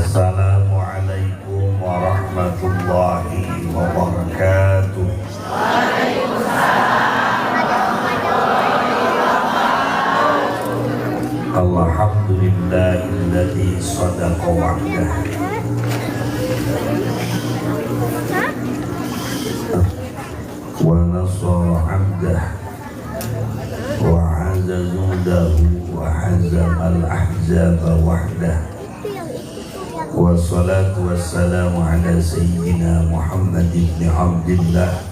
Assalamualaikum warahmatullahi wabarakatuh. Alhamdulillahilladzi sadaqa wa'dah wa nasara 'abdah wa 'azza jundahu wa hazamal ahzaba wahdah. Wassalatu wassalamu ala sayyidina Muhammad ibn Abdillah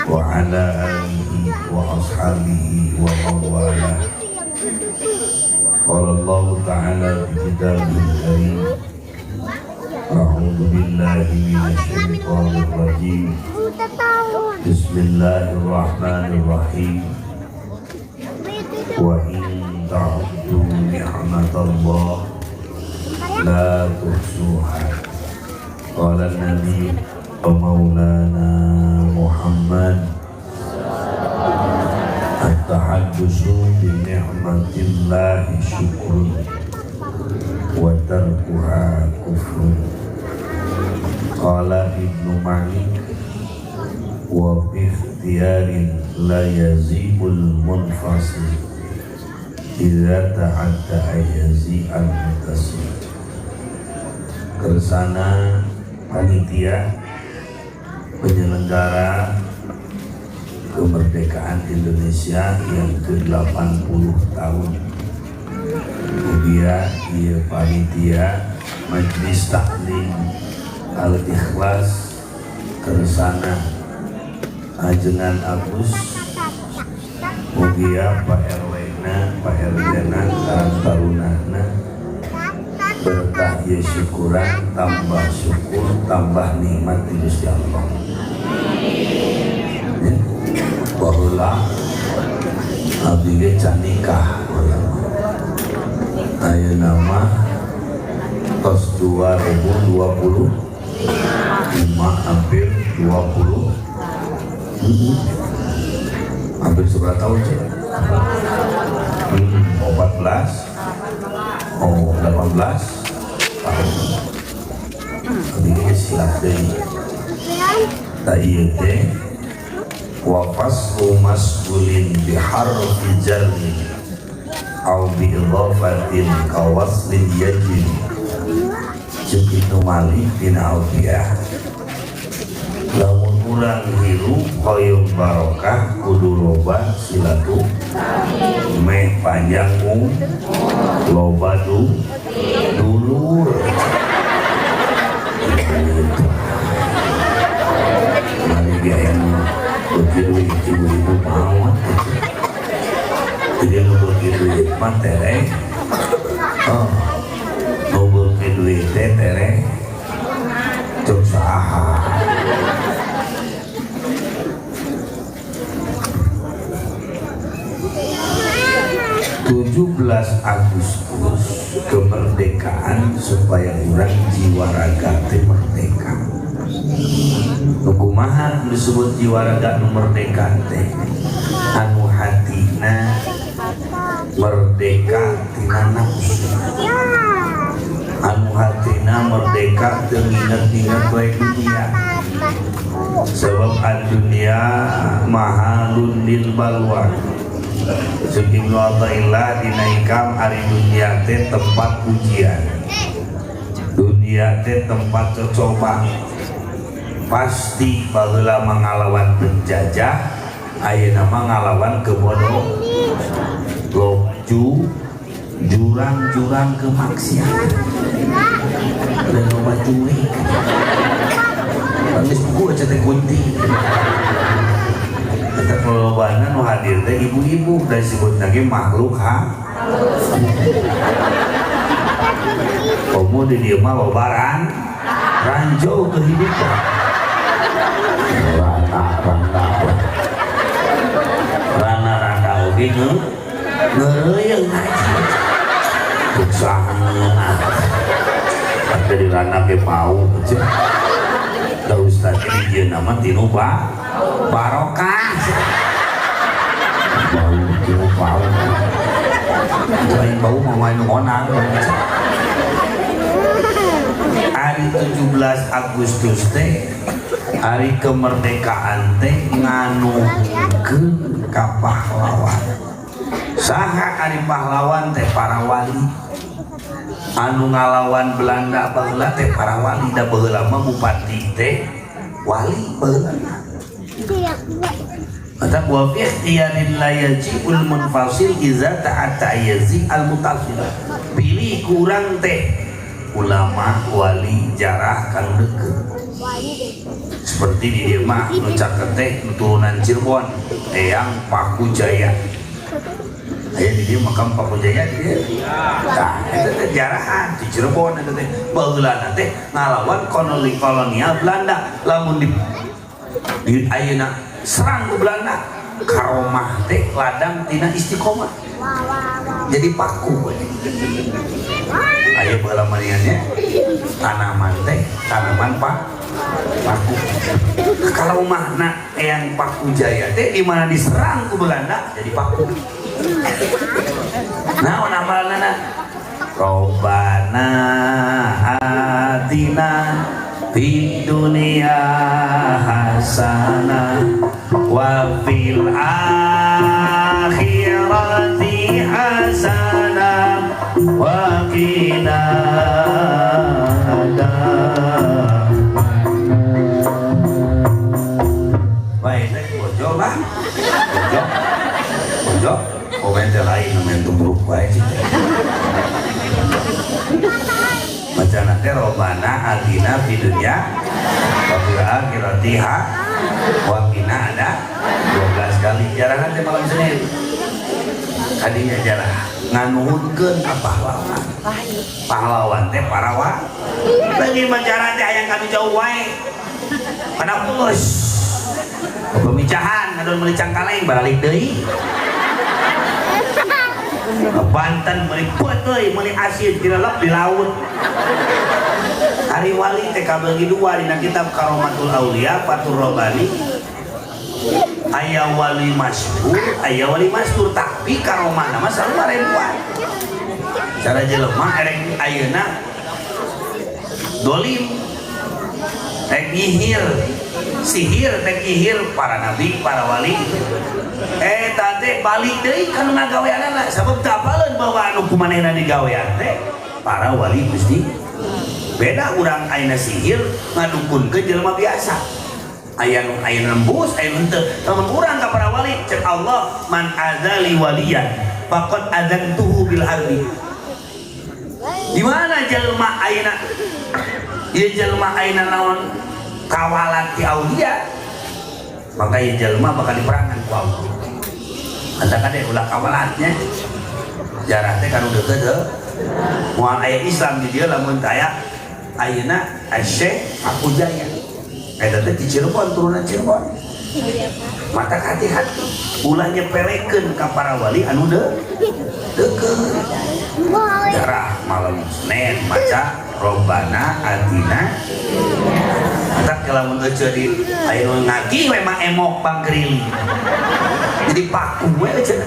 wa ala alihi wa ashabihi wa mawalah. Qala Allah ta'ala fi kitabihil karim, a'udzu billahi minasy syaithanir rajim. Bismillahirrahmanirrahim. Wa in ta'uddu ni'matallah la tuhsuha. Qala an-nabi wa maulana Muhammad, at-tahaddusu bi ni'matillahi syukrun wa tarkuha kufrun. Qala Ibnu Malik, wa bi ikhtiyarin la yazibul munfasil idza ta'adda ayazi al-mutasil. Kersana panitia penyelenggara kemerdekaan Indonesia yang ke-80 tahun, kemudian ieu panitia Majelis Taklim Al-Ikhlas kersana Ajengan Agus, mugia Pak RW na, Pak RW na, Karang Taruna na, berkah ye syukuran, tambah syukur, tambah nikmat di Gusti Allah. Ya, baheula abdi ge can nikah baheula. Ayeuna mah tos 2025, hampir 20, hampir 11 tahun sih. 14, oh 18 tahun. Abdi ge silap deui. Ta ieu teh wa faslu mas'ulin bi harfi jarrin au bi idhafatin ka waslin yajib. Ceuk Ibnu Malik dina Alfiyah, lamun urang hirup hoyong barokah kudu loba silatu meh panjang loba dulur. Mari dia yang beuki duit ibu-ibu mau, jadi nu beuki duit mah tereh, oh nu beuki duit teh tereh cuk saha. 17 Agustus kemerdekaan supaya urang jiwa raga teh merdeka. Nu kumaha disebut jiwa raga nu merdeka teh? Anu hatina merdeka tina nafsu, anu hatina merdeka teu nginget-nginget wae dunia. Sebab ad-dunya mahalun lil balwa. Ceuk Ibnu Athaillah dina Hikam, ari dunia teh tempat ujian, dunia teh tempat cocoba. Pasti baheula mangalawan penjajah, ayeuna mah ngalawan kebodoh, loju jurang-jurang kemaksiatan dan loba jurik. Geus buku aja teh kunti. Eta kalobana nu hadir teh ibu-ibu, da disebut lagi makhluk ha. Komo di dieu mah lobaran ranjau kehidupan. Rana-rana. Rana-rana oge ngeureuyeuh ngaji. Usaha. Dari rana ke bau aja. Da ustaz ini jeung nama tinu barokah. Bau tinu bau. Lain bau mah main ngonang. Hari 17 Agustus teh hari kemerdekaan teh nganuhunkeun ka pahlawan. Saha ari pahlawan teh? Para wali anu ngalawan Belanda baheula teh, para wali. Da baheula mah bupati teh wali baheula. Kata wa fi ikhtiyarin la yaji'ul munfasil iza ta'ata yazi al mutasil. Pilih kurang teh ulama wali jarah kanu deket. Seperti di dieu mah nu caket teh nu turunan Cirebon, Eyang Paku Jaya. Aya di dieu makam Paku Jaya di dieu. Tah, eta teh jarahan di Cirebon eta teh. Baheulana teh ngalawan kolonial Belanda. Lamun di ayeuna serang ke Belanda, karomah teh ladang tina istiqomah jadi paku we. Aya baheula maniannya tanaman teh tanaman paku. Kalau makna Eyang Paku Jaya teh di mana diserang ke Belanda jadi paku. Nah, amalna Robbana atina fid dunya hasanah wa fil akhirati hasanah wa qina adab. Baik, teh bojo lah. Bojo. Bojo. Komen teh lain main tumbruk wae sih. Macana teh Robbana atina fid dunya wa fil akhirati wa qina ada 12 kali. Jarahan teh malam Senin. Kadinya jarah nganuhunkeun ka pahlawan. Pahlawan teh para wa. Lagi mah jarah teh hayang kanu jauh wae. Kana bus. Pemicahan ngadon meuli cangkaleng balik deui. Ke Banten meuli peuteuy, meuli asin dilelep di laut. Hari wali teh kabagi dua dina kitab Karomatul Aulia Fathur Rabbani. Aya wali masyhur, aya wali mastur, tapi karomahna mah sarua ribuan. Cara jelema erek ayeuna dolim rek nyihir sihir, rek nyihir para nabi, para wali, eta teh balik deui kanu ngagaweanana, sabab teu apaleun bahwa anu kumanehna digawean teh para wali Gusti. Beda urang ayeuna sihir ngadukunkeun jelema biasa, aya nu aya nembus, aya nu henteu. Lamun urang ka para wali, cek Allah, man azali waliyan faqad adzantuhu bil harbi. Di mana jelema ayeuna ieu, jelema ayeuna naon kawalan ti aulia, maka ieu jelema bakal diperangan ku Allah. Katakan deh ulah kawalatnya jarah teh kanu deukeut heuh. Moal aya Islam di dieu lamun teu aya ayeuna Syekh Paku Jaya. Eta teh di Cirebon, turunan Cirebon. Mata hati-hati ulah nyepelekeun ka para wali anu deukeut. Jarah malam Senin maca Robbana atina. Tak lamun ece di aya nu ngagi we mah emok pangkeriling. Jadi paku we ece.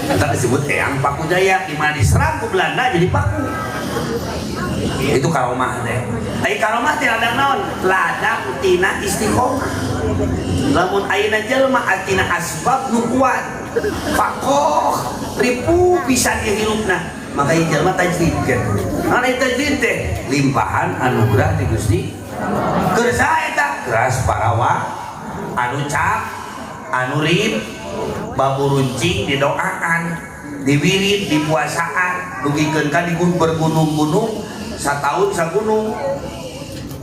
Eta disebut Eyang Paku Jaya, di mana diserang ku Belanda jadi paku. Itu karomah teh. Ai karomah teh ladang naon? Ladang tina istiqomah. Lamun ayeuna jelema atina asbab nu kuat, pakoh, ripu pisan ieu hirupna, maka ieu jelema tajdid kan. Naon ieu tajdid teh? Limpahan anugerah ti Gusti. Keur saha eta? Keras parawa anu cap, anu rib, baburuncing didoaan, diwirid, dipuasaan, dugikeun ka di bergunung-gunung, satahun sagunung.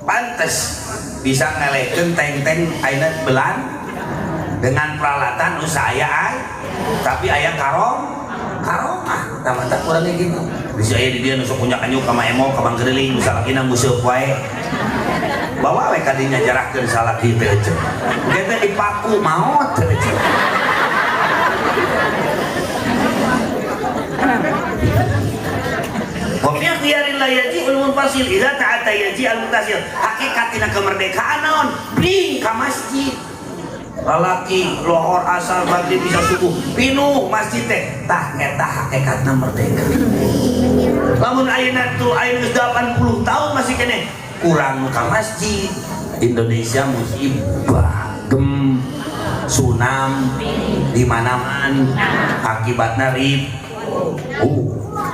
Pantes bisa ngelehkeun teng-teng ayeuna belan dengan peralatan usaha aya, tapi aya karomah tah mata kurangnya gitu. Bisa aya di dia nu sok kunyak-anyuk ka emok ka bangkeriling, nu salakina nguseup wae. Bawa we kadinya jarahkeun salaki teh ece. Engke teh dipaku maot teh ece. Wa fi khiyarin la yaji'ul munfasil idza ta'ata yaji al mutasil. Hakikat tina kemerdekaan naon? Bring ka masjid. Lalaki lohor asal maghrib bisa subuh pinuh masjid teh tah eta hakikatna merdeka. Lamun ayeuna tuh ayeuna geus 80 tahun masih keneh kurang nu ka masjid. Indonesia musibah gem tsunami di mana-mana akibatna rib.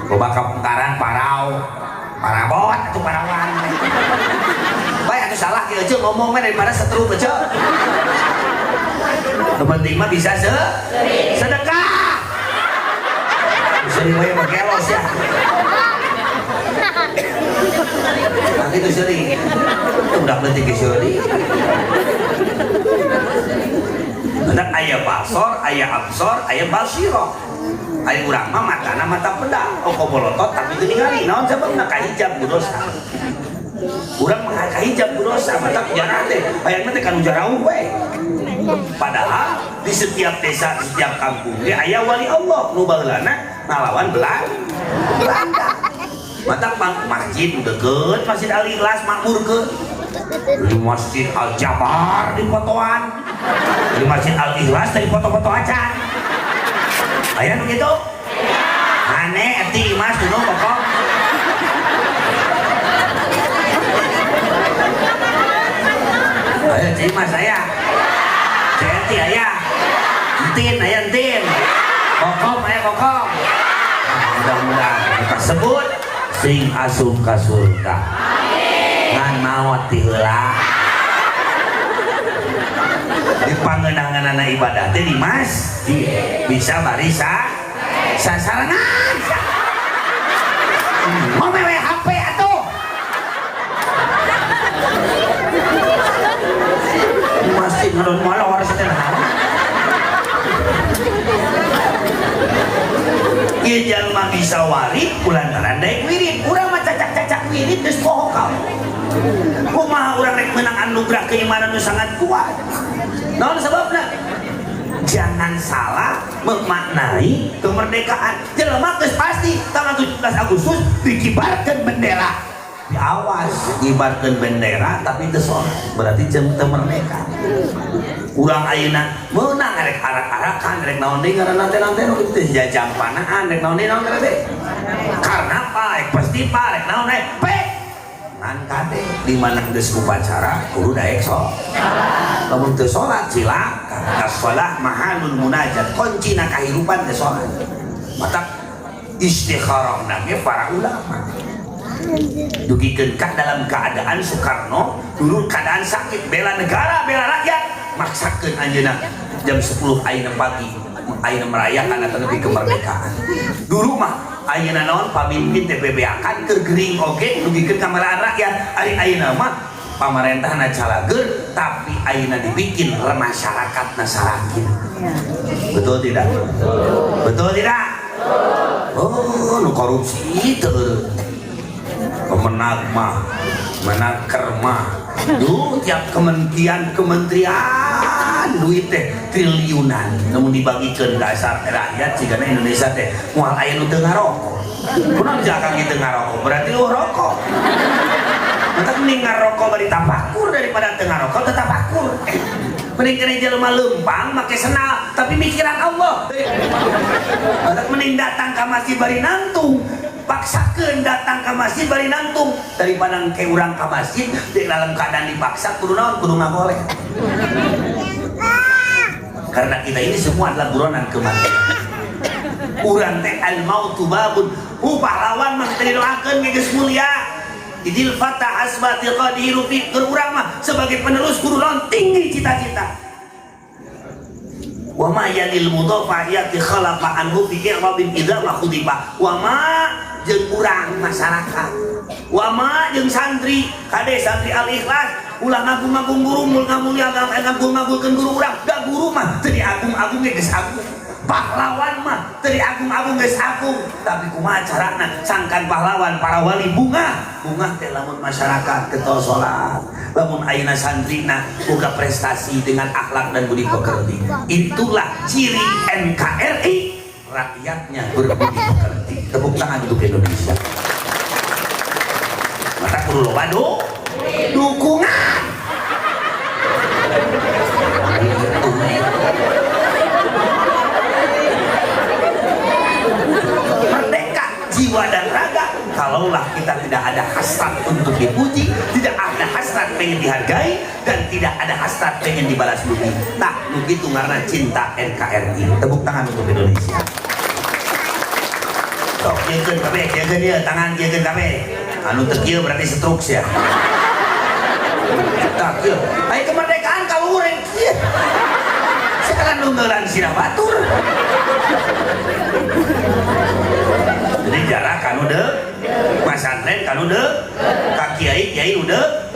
Loba kapungkaran parau parabot atuh parawan. Bae atuh salah kieu eueuh ngomong mah daripada setru eueuh. Nu penting mah bisa sedekah. Sering wae mah kelos ya. Nah gitu sering. Itu udah penting ke seri. Bener aya basor, aya absor, aya basiro. Aya urang mah matana mata peda. Oh kobolotot tapi teu ningali. Naon sababna kahijab ku dosa. Urang mah kahijab ku dosa, mata jarah teh. Hayang teh kanu jarauh we. Padahal di setiap desa, di setiap kampung ge aya wali Allah nu baheulana ngalawan Belanda. Mata masjid deukeut Masjid Al Ikhlas makmurkeun. Di Masjid Al Jabar di fotoan. Di Masjid Al Ikhlas dari foto-foto acan. Aya nu kitu? Aneh eti Mas dulu pokok. Ayo cing Mas aya. Ceti aya. Entin aya entin. Kokom aya kokom. Mudah-mudahan tersebut sing asup ka surga. Ngan maot ti heula. Di pangeunanganana ibadah teh di masjid bisa barisa sasarengan. Mau mewe HP atuh. Masjid ngadon molor sateh. Ieu jalma bisa warit kulantaran daek wirid. Urang mah cacak-cacak wirid geus poho kawe. Kumaha urang rek meunang anugerah keimanan nu sangat kuat. Naon sababna? Jangan salah memaknai kemerdekaan. Jelema geus pasti tanggal 17 Agustus dikibarkeun bendera. Diawas ngibarkeun bendera tapi teu sholat, berarti jeung teu merdeka. Urang ayeuna meunang rek arak-arakan rek naon deui ngaranna teh naon teh teh jajampanaan rek naon deui naon teh. Karnaval rek festival rek naon rek pe ngan kade di mana geus upacara kudu daek sholat. Lamun teu sholat cilaka. As-shalah mahalul munajat, kuncina kahirupan teh sholat. Mata istikharah ge para ulama. Dugikeun ka dalam keadaan Soekarno dulu keadaan sakit bela negara bela rakyat maksakeun anjeunna jam 10 ayeuna pagi ayeuna merayakan atau lebih kemerdekaan. Dulu mah ayeuna naon pamimpin teh bebeakan keur gering oge dugikeun ka melaan rakyat. Ari ayeuna mah pamarentahna calageur tapi ayeuna dibikin masyarakatna sarakit. Betul tidak? Betul tidak? Oh, nu korupsi teu pemenang mah, menaker mah. Duh, tiap kementerian duit teh triliunan. Namun dibagikan dasar rakyat jigana Indonesia teh moal aya nu teu ngarokok. Kunaon jakang kitu ngarokok? Berarti lu rokok. Mata mending ngarokok bari tapakur daripada teu ngarokok teu tapakur. Mending kena jelema leumpang make senal tapi mikiran Allah. Mata mending datang ka masjid bari nangtung. Paksakeun datang ke masjid bari nangtung daripada ke urang ka masjid di dalam keadaan dipaksa kudu naon kudu ngaboleh. Karena kita ini semua adalah buronan kematian. Urang teh al mautu babun. Pahlawan mah teu didoakeun ge geus mulia. Idil fatah asbati qadiru fi urang mah sebagai penerus kudu naon tinggi cita-cita. Wa ma yalil mudhafa yati khalafa anhu fi i'rabin idza ma khudifa. Wa ma jeung urang masyarakat. Wa ma jeung santri, kade santri Al Ikhlas ulah ngagung-ngagung guru, mul ngamulia ngagung-ngagungkeun guru urang. Da guru mah teu diagung-agung ge geus agung. Pahlawan mah teu diagung-agung geus agung. Tapi kumaha carana sangkan pahlawan para wali bungah, bungah teh lamun masyarakat getol salat. Lamun ayeuna santrina boga prestasi dengan akhlak dan budi pekerti. Itulah ciri NKRI, rakyatnya berbudi pekerti. Tepuk tangan untuk Indonesia. Mata kudu loba dukungan. Merdeka jiwa dan raga kalaulah kita tidak ada hasrat untuk dipuji, tidak ada hasrat pengen dihargai, dan tidak ada hasrat pengen dibalas budi. Tah, nu kitu ngaranna cinta NKRI. Tepuk tangan untuk Indonesia. Sok, kieukeun kabeh, kieukeun ieu tangan kieukeun kabeh. Anu teu kieu berarti stroke sia. Tah, kieu. Ai kemerdekaan kaluhur yang kieu. Sekarang nunggulan sirah batur. Jadi jarak kanu de pasantren kanu de ka kiai kiai udah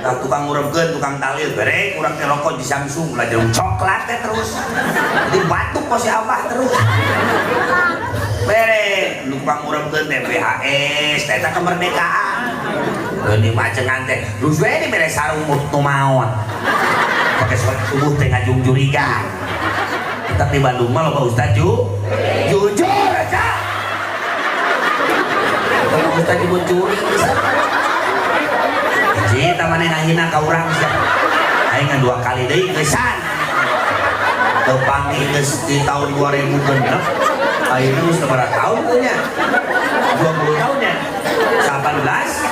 ka tukang nguremkeun, tukang tahlil bere urang teh rokok di Samsung lah jeung coklat teh terus. Jadi batuk kok si abah terus. Bere tukang nguremkeun teh BHS teh eta kemerdekaan. Ini macengan teh geus we dibere sarung nu maot. Pakai sholat subuh teh ngajungjurigan. Tetap di Bandung mah loba ustad jujur aja. Kalau ustad juga curi bisa. Cinta mana ngahina ka urang sia. Aing ngan dua kali deui geusan. Kepanggih geus di tahun 2006. Ayeuna geus sabaraha tahun teh nya? 20 tahun nya. 18.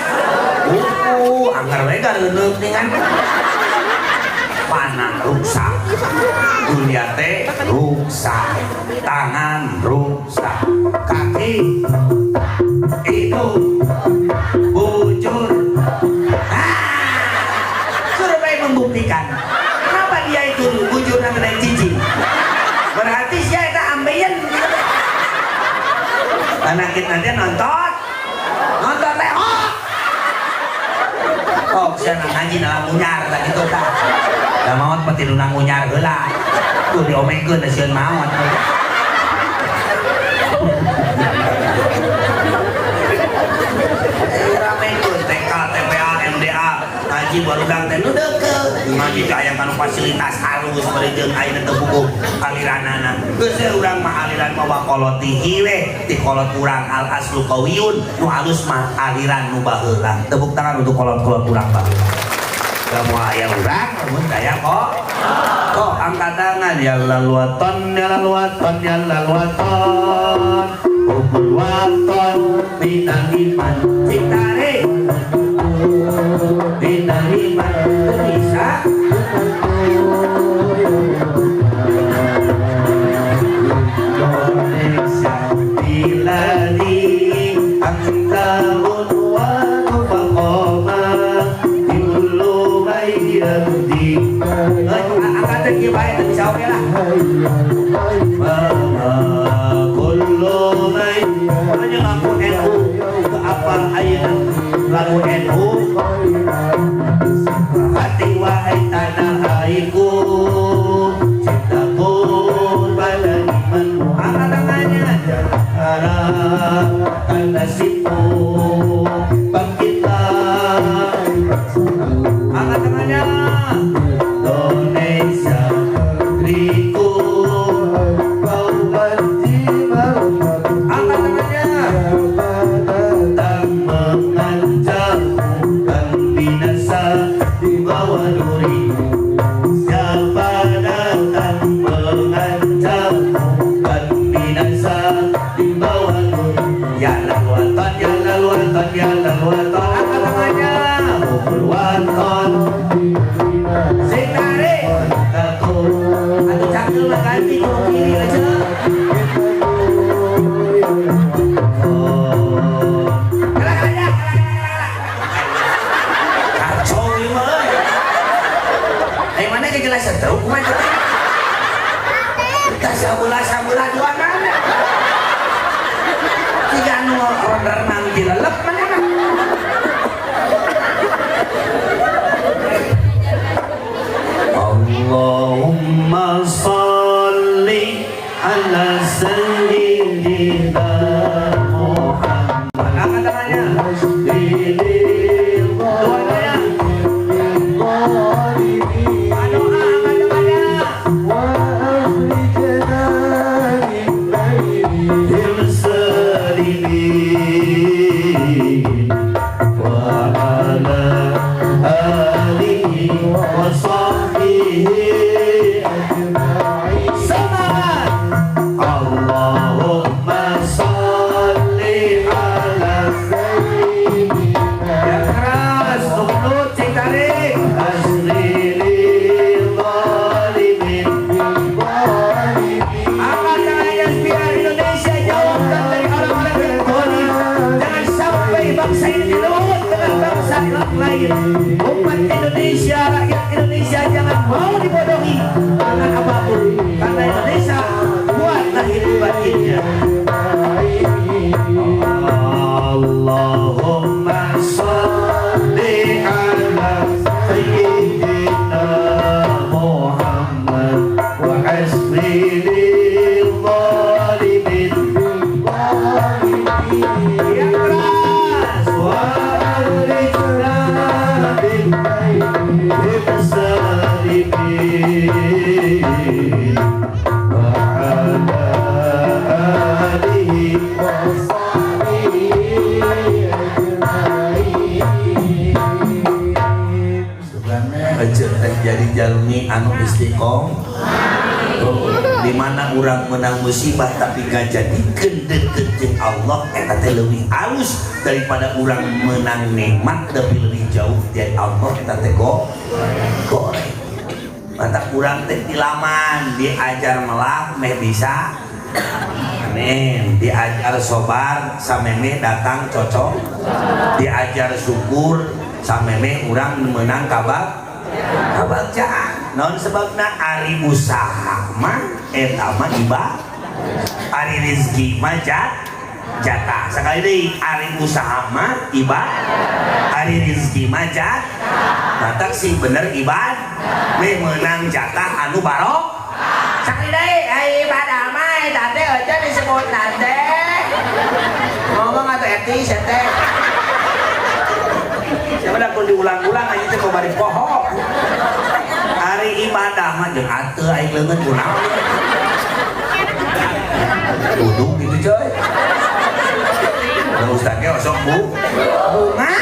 Anggar we gareuneup dengan panah rusak, dunia teh rusak, tangan rusak, kaki itu bujur. Survei membuktikan kenapa dia itu bujur mengenai cincin. Berarti sia eta ambeien. Anak kita nanti nonton, nonton teh oh. Oh, sia ngaji na ngunyar tah kitu tah. Da maot pati nu ngunyar heula. Tuh diomengkeun da sieun maot. Ramekeun TK, TPA, MDA, ngaji barudak teh nu deukeut. Ngaji teh aya kanu fasilitas halus bari jeung ayeuna teu buku aliranana. Geus we urang mah aliran mah wakolotihi we, ti kolot urang al aslu qawiyun, nu halus mah aliran nu baheula. Tepuk tangan untuk kolot-kolot urang baheula. Da moal aya urang lamun daya kok. Kok angkat tangan ya lalwaton ya lalwaton ya lalwaton. Hubul waton minal iman. Cintare minal iman bisa. Indonesia biladi anta unwanu faqama kullu mayyadi. Angkatan kieu bae teu bisa oge lah. Kullu may hanya lagu NU ke apal ayeuna lagu NU hati wahai tanah airku cintaku pada imanmu. Angkat tangannya harapkan nasibmu bangkitlah. Angkat tangannya Indonesia negeriku. Angkat tangannya tak mengancam dan binasa di bawah duri. Siapa datang mengancam dan binasa di bawah duri. Ya lalwaton ya lalwaton ya lalwaton. Angkat tangannya Hubul waton sing tarik atau cangkel mah ganti ke kiri aja. Kacau ieu mah euy. Ai mana kejelasan teu kumaha teh? Tah sabelah-sabelah duanana. Tiga nu renang dilelep mana mah. Allahumma salli ala sayyidina Muhammad. Angkat tangannya. Doanya. Doa angkat tangannya. وعلى آله وصحبه. mau dibodohi dengan apapun, karena Indonesia kuat lahir batinnya. Allahumma sholli ala sayyidina Muhammad wa hasbil zalimin. Yang keras, wa akhrijna bil salimin wa ala alihi wa sahbihi ajma'in. Aja teh jadi jalmi anu istiqomah. Oh, di mana urang menang musibah tapi gak jadikeun deket jeung Allah, eta teh leuwih alus daripada urang menang nikmat tapi lebih jauh dari Allah, eta teh goreng. Mata urang teh dilaman diajar melak meh bisa. Amin. Diajar sobar samemeh datang cocok. Diajar syukur samemeh urang menang kabagjaan. Naon sebabna? Ari usaha mah eta mah ibadah, ari rezeki mah jatah. Sekali deui, ari usaha mah ibadah, ari rezeki mah jatah. Matak sing bener ibadah meh menang jatah anu barok. Sekali deui, ai ibadah mah eta teh eueuh disebut teh ngomong atuh etis teh. Siapa dah kun diulang-ulang aja teh kok bari poho. Ari ibadah mah jeung ateu aing leungeun kunaon. Duduk gitu coy. Lah ustaz ge osok bu. Bunga.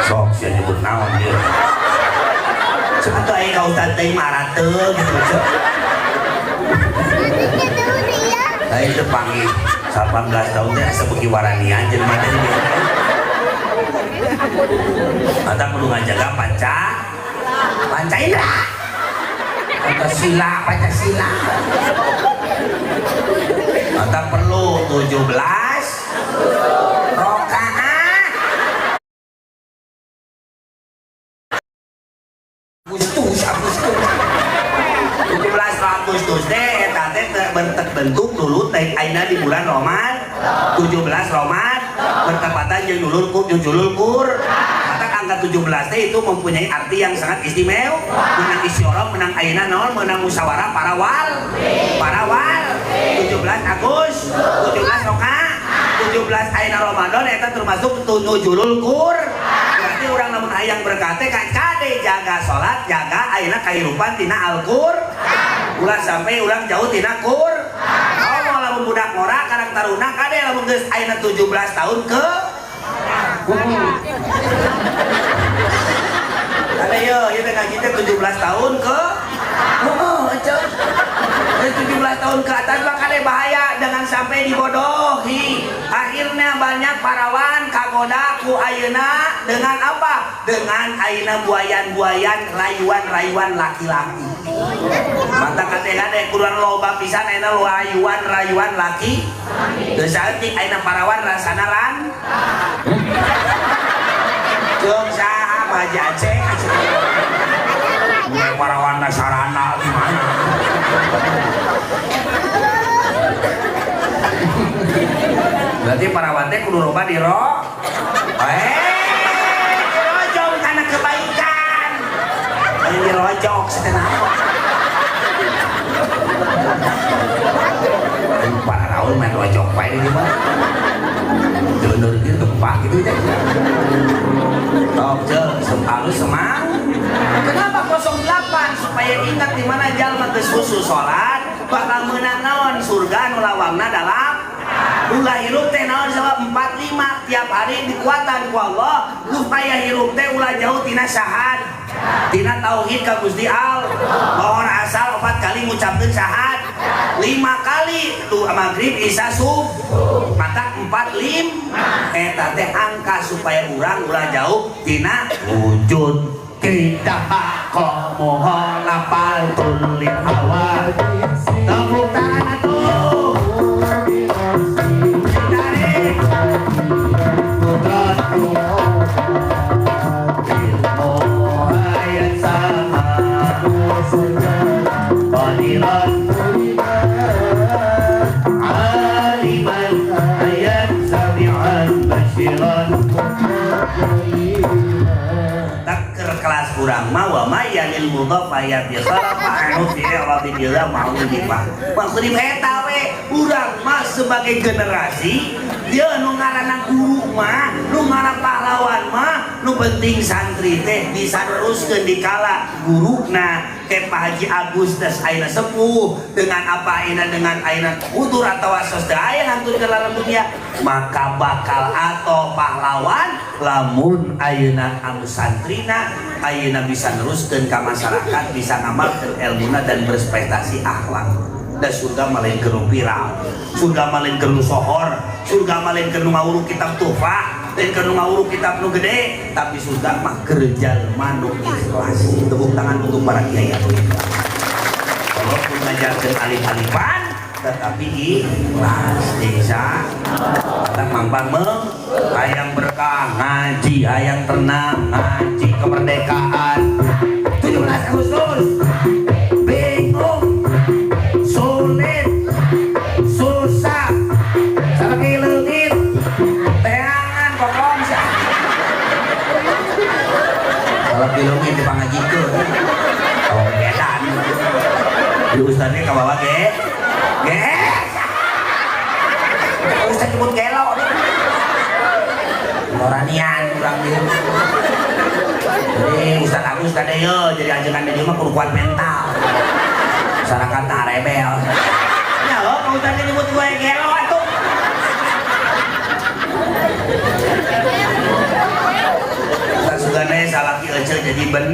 Sok sia nyebut naon dia. Sebetulnya aing ka ustaz teh marah teu gitu coy. Aing teh panggil 18 tahun teh asa beuki waranian jelema teh. Mata kudu ngajaga panca indra, Pancasila, Pancasila. Mata perlu 17 rokaat. Agustus, Agustus. 17 Agustus teh eta teh terbentuk dulu teh ayeuna di bulan Ramadan. 17 Ramadan bertepatan jeung dulur ku jeung julul kur. Mata angka 17 teh itu mempunyai arti yang sangat istimewa. Menang isyara, menang ayeuna naon, menang musyawarah para wal. Para wal. 17 Agus, 17 rokaat, 17 ayeuna Ramadan eta termasuk nuzulul kur. Berarti urang lamun hayang berkate kade jaga salat, jaga ayeuna kahirupan tina Al-Qur. Ulah sampai urang jauh tina kur. Oh, lamun budak ngora karang taruna kade lamun geus ayeuna 17 tahun ke Kade yo, ieu teh ngaji teh 17 tahun ke. Oh, eceu. 17 tahun ke atas mah kade bahaya, jangan sampai dibodohi. Akhirnya banyak parawan kagoda ku ayeuna dengan apa? Dengan ayeuna buayan-buayan, rayuan-rayuan laki-laki. Mata kade-kade kurang loba pisan ayeuna rayuan-rayuan laki. Geus saeutik ayeuna parawan rasana ran. Jeung saha Pak Haji Aceh? Mulai parawan sarana gimana? Berarti parawan teh kudu loba di ro. Dirojong karena kebaikan. Lain dirojok setengah. Para raul main rojok pae di mana? Dulur gitu gempa gitu aja. Tok ceu, halus semang. Kenapa 08? Supaya ingat di mana jalma geus khusus salat bakal meunang naon surga nu lawangna dalam. Ulah hirup teh naon sebab 45 tiap hari dikuatan ku Allah supaya hirup teh ulah jauh tina syahad, tina tauhid ka Gusti Allah. Mohon asal 4 kali ngucapkeun syahad, 5 kali tu maghrib isya sub, mata 4 lim eta teh angka supaya urang ulah jauh tina wujud kita komohon lil awal. Tepuk tangan atuh. Tarik. Putra ilmu ayat. Kelas urang mah wa may yanil mudhafa yati khalafa anu fi i'rabin ila ma'udifa. Maksudnya eta we urang mah sebagai generasi dia nu ngaranna guru mah, nu ngaranna pahlawan mah, nu penting santri teh bisa neruskeun dikala guruna ke Pak Haji Agus tes ayeuna sepuh dengan apa ayeuna dengan ayeuna utur atau asos teu aya ngantun ke dalam dunia, maka bakal atau pahlawan lamun ayeuna anu santrina ayeuna bisa neruskeun ka masyarakat, bisa ngamalkeun ilmuna dan berprestasi akhlak. Da surga mah lain keur viral, surga mah lain keur sohor, surga mah lain keur ngawuru kitab tuhfah, lain keur ngawuru kitab nu gede, tapi surga mah keur jalma nu ikhlas. Tepuk tangan untuk para kiai anu ikhlas, walaupun ngajarkeun alif-alifan tetapi ikhlas. Desa tak mampang meng hayang berkah ngaji, hayang tenang ngaji. Kemerdekaan 17 Agustus bingung, sulit, susah, salaki leungit teangan kokom sah, salaki leungit dipangajikeun. Oh, edan di ustadnya kabawa ge ge. Ustad nyebut gelo nih, oranian urang dieu. Jadi Ustad Agus kade ye jadi ajengan di dieu mah kudu kuat mental, masyarakat rebel ya. Oh, kalau Ustad nyebut gue gelo atuh. Ustad sugane salaki ece jadi ben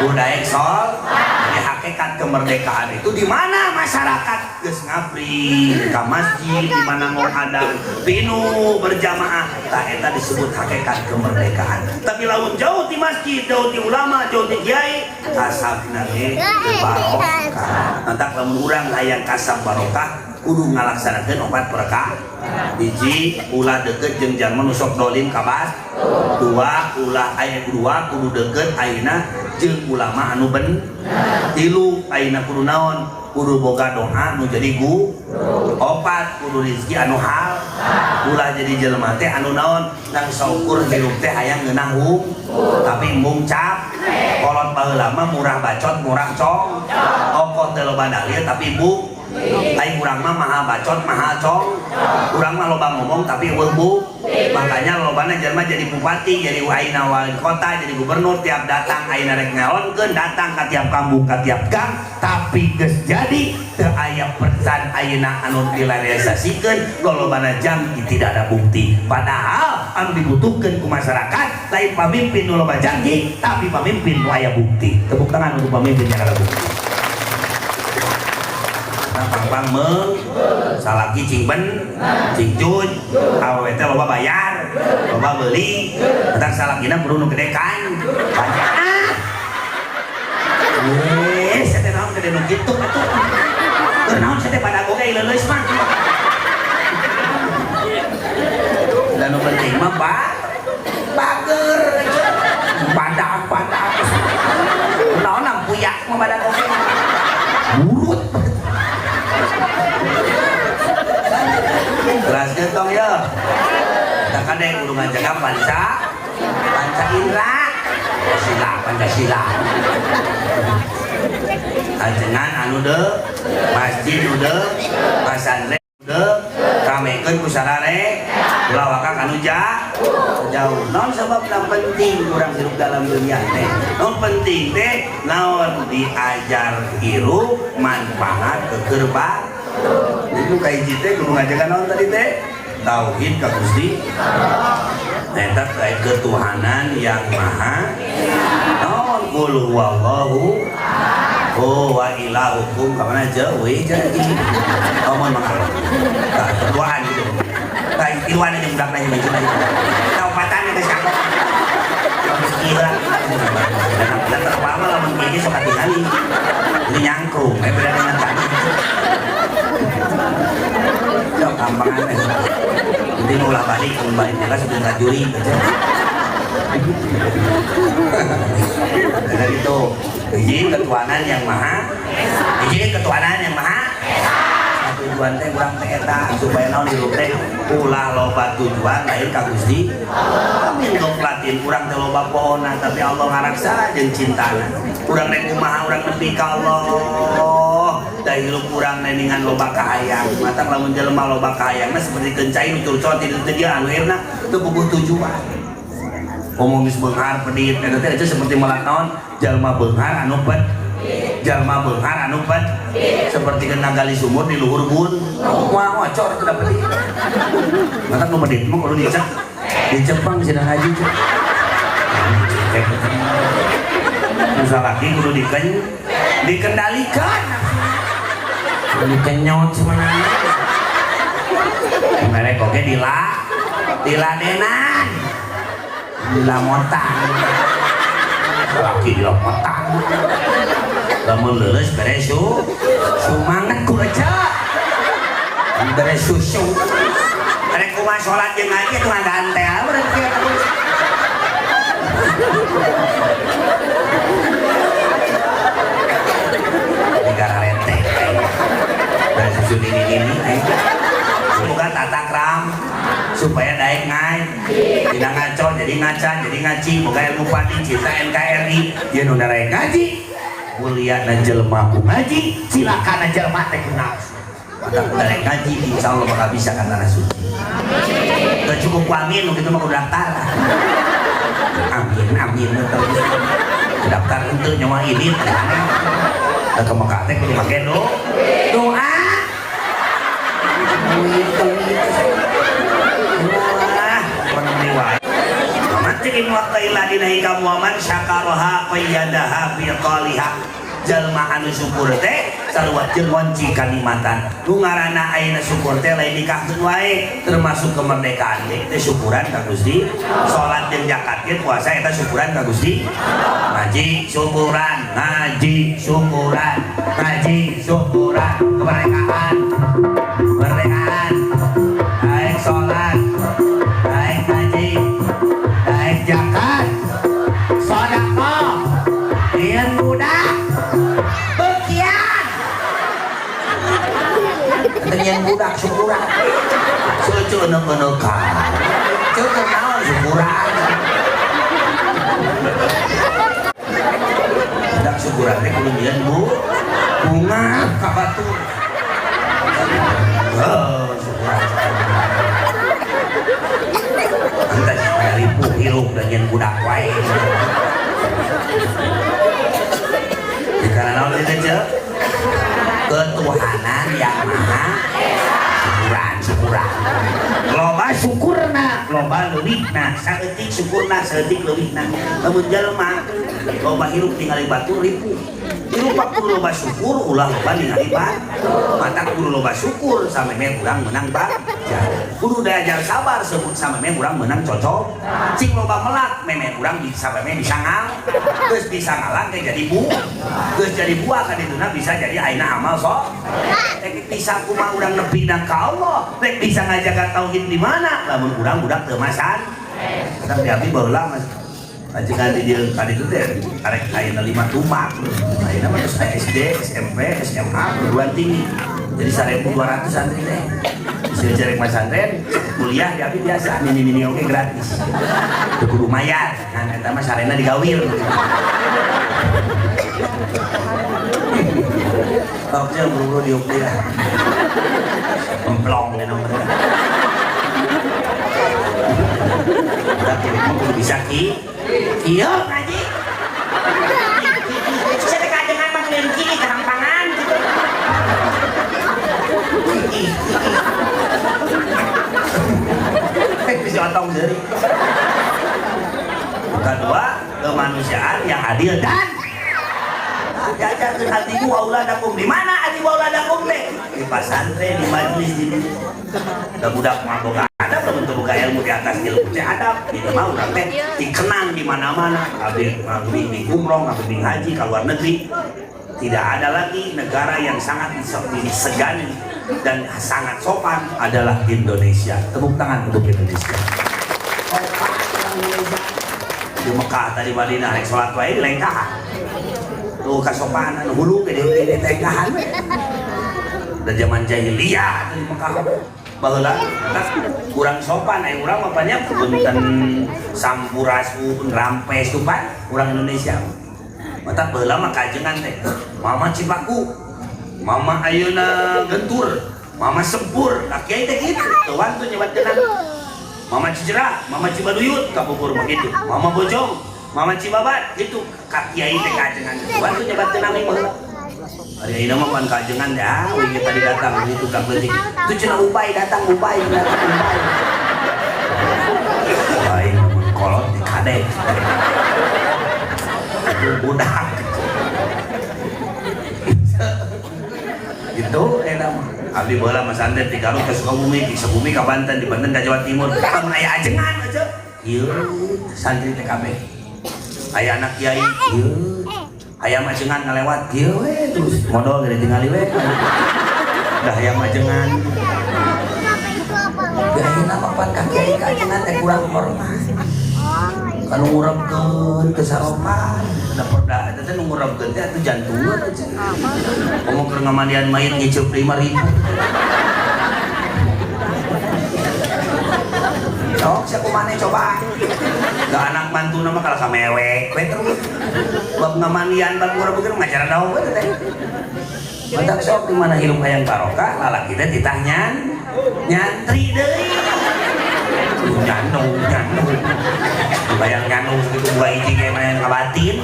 budaek sol. Jadi hakikat kemerdekaan itu di mana masyarakat geus ngabri ka masjid, di mana ngong adan pinu berjamaah, tah eta disebut hakikat kemerdekaan. Tapi lamun jauh di masjid, jauh di ulama, jauh di kiai, kasabna ge teu barokah. Mantak lamun urang hayang kasab barokah kudu ngalaksanakeun opat perkara. Hiji, ulah deket jeung jalma nu sok dolim ka bas. Dua, ulah aya dua kudu deket ayeuna jeung ulama anu ben. Tilu, ayeuna kudu naon? Kudu boga doa nu jadi gu. Opat, kudu rezeki anu hal. Ulah jadi jelema teh anu naon? Nang saukur hirup teh hayang ngeunah tapi embung cap. Kolot baheula mah murah bacot, murah cong. Ongkoh teh loba dalil tapi bu. Ai urang mah mahal bacot, mahal cong. Urang mah loba ngomong tapi eueuh bu. Makanya lobana jelema jadi bupati, jadi ayeuna wali kota, jadi gubernur, tiap datang ayeuna rek nyalonkeun, datang ka tiap kampung, ka tiap gang, tapi geus jadi teu aya percan ayeuna anu direalisasikeun, lolobana janji tidak ada bukti. Padahal anu dibutuhkeun ku masyarakat lain pamimpin nu loba janji, tapi pamimpin nu aya bukti. Tepuk tangan untuk pamimpin yang ada bukti. Pang meng salaki cing ben cing cuy awewe teh loba bayar loba beli, entar salakina kudu nu gede kan banyak. Ah, eh, saya teh naon gede nu kitu atuh, keur naon saya teh pada oge leuleus mah. Dan nu penting mah ba bager badak badak naon ampuyak mah badak oge burut. Teraskeun tong ya. Kita kade kudu ngajaga panca panca indra sila Pancasila. Ajengan anu de masjid nu de pasantren de ramekeun ku sarare ulah waka anu jauh. Naon sababna penting urang hirup dalam dunia teh? Naon penting teh? Naon diajar hirup manfaat keukeur ba. Itu kahiji teh kudu ngajaga naon tadi teh? Tauhid ka Gusti. Eta terkait ketuhanan yang maha. Naon qul huwallahu oh wa ilahukum ka mana jauh we jadi. Oh, mohon maaf. Tah ketuaan gitu. Tah tiluan aja budak nanya mention aja. Tah opatan geus kagok. Geus gila. Dan terpama lamun kieu sok katingali. Ini nyangkrung, beda dengan tadi. Sok gampangan eh. Penting ulah balik, mun balik jelas sebelum rajuri gitu. Dari itu, izin ketuhanan yang maha, izin ketuhanan yang maha. Satu Tujuan teh urang teh eta supaya naon hirup teh ulah loba tujuan lain ka Gusti. Amin goplatin urang teh loba pohona tapi Allah ngaraksa jeung cintana. Urang rek kumaha urang nepi ka Allah. Da hirup urang neningan loba kahayang. Matak lamun jelema loba kahayangna seperti kencai nu curcol ti dieu dia anu akhirna teu puguh tujuan. Ngomong geus beunghar pedit eta teh seperti melak naon jalma beunghar anu pet jalma beunghar anu pet seperti kena gali sumur di luhur bun wah ngocor itu dapet matak nu pedit mah kudu dicek dicepang cenah haji cek salaki kudu dikendalikan dikenyot sebenarnya mereka oge diladenan dilamotan laki dilamotan lamun leuleus bere sumanget ku aja bere susu rek kumaha salat jeung ngaji teu ngagantel berarti terus negara rente bere susu nini-nini semoga tata kram supaya daek ngai tidak ngaco jadi ngaca jadi ngaci moga ilmu padi cinta NKRI dia nu daek ngaji mulia na jelema ku ngaji silakan na jelema teh ku nafsu maka ku daek ngaji insyaallah bakal bisa ka tanah suci teu cukup ku amin nu kitu mah kudu daftar amin amin terus daftar henteu nyawa ini teh ka Mekah teh kudu make doa jalma anu syukur teh sarua jeung ngonci kanikmatan nu ngaranna ayeuna syukur teh lain nikahkeun wae termasuk kemerdekaan teh syukuran ka Gusti salat jeung zakat ge puasa eta syukuran ka Gusti ngaji syukuran ngaji syukuran kemerdekaan kemerdekaan naik salat naik haji naik zakat sedekah ieu budak bekian teu budak syukuran cucu enek-enekan cucu naon syukuran budak syukuran teh kudu nyieun bu bunga ka batur oh syukuran entah ripuh hirup dan nyieun budak wae karena naon itu cek ketuhanan yang maha syukuran syukuran loba syukurna loba leuwihna saeutik syukurna saeutik leuwihna lamun jelema loba hirup ningali batur ripuh hirup kudu loba syukur ulah loba ningali batur mata kudu loba syukur samemeh urang menang bagja kudu diajar sabar sebut samemeh urang menang cocok cing loba melak memeh urang samemeh bisa ngal geus bisa ngalang teh jadi bu geus jadi buah kan dituna bisa jadi ayeuna amal sok rek bisa kumaha urang nepi ka Allah rek bisa ngajaga tauhid di mana lamun urang budak teu masan tapi abi baheula mas ajengan di dieu ka ditu teh arek ayeuna 5 tumak ayeuna mah geus SD SMP SMA perguruan tinggi jadi 1200 santri teh bisa jarek masantren kuliah di abi biasa mini-mini oge gratis teu kudu mayar kan eta mah sarena digawir oke buru-buru diuk dia emplong deh nomor udah kirim mah kudu bisa ki iya ngaji Saya teh kajengan mah ngeun ki kehampangan gitu. Bisa otong deui. Kedua, kemanusiaan yang adil dan diajarkeun hatimu auladakum di mana hatimu auladakum teh di pasantren di majelis di da budak mah boga adab lamun teu boga ilmu di atas ilmu teh adab di mah urang teh dikenang di mana-mana abdi ngabdi umroh ngabdi haji ka luar negeri tidak ada lagi negara yang sangat disegani dan sangat sopan adalah Indonesia. Tepuk tangan untuk Indonesia. Di Mekah tadi Madinah rek salat wae dilengkahan. Tuh kasopanan hulu ge dilengkahan we. Da zaman jahiliyah di Mekah. Baheula kurang sopan aya urang mah banyak punten sampurasun rampes tuh pan urang Indonesia. Mata baheula mah kajengan teh. Mama Cipaku, mama ayeuna Gentur, mama Sempur, ka kiai teh kitu. Teu wantun nyebatkeun. Mama Cijerah, Mama Cibaduyut kapupur mah kitu. Mama Bojong, Mama Cibabat gitu ka kiai teh kajengan. Teu wantun nyebatkeun nami baheula. Hari ayeuna mah pan kajengan teh ah we tadi datang itu ka leutik. Itu cenah Ubay datang, Ubay datang, Ubay. Lain mun kolot di kadek. Budak. Gitu eta mah. Abdi baheula mah santet di Garut ka Sukabumi, di Sukabumi ka Banten, di Banten ka Jawa Timur. Lamun aya ajengan aja. Ieu santri teh kabeh. Aya anak kiai, ieu. Hayam ajengan ngalewat kieu we terus modal gede tingali we. Dah hayam ajengan. Da ayeuna mah pan ka kiai ka ajengan teh kurang hormat. Kanu ngurebkeun teu saropan. Da perda eta teh nu ngurebkeun teh atuh jantungan aja. Komo keur ngamandian mayit ngiceup 5.000. Sok sia kumaha coba. Da anak mantuna mah kalah ka mewek we terus. Bab ngamandian bab ngurebkeun ngajaran daun we teh. Matak sok di mana hirup hayang barokah lalaki teh titah nyantri deui. Nyandung, nyandung. Bayang nyandung segitu buah hiji kayak mana ngabatin.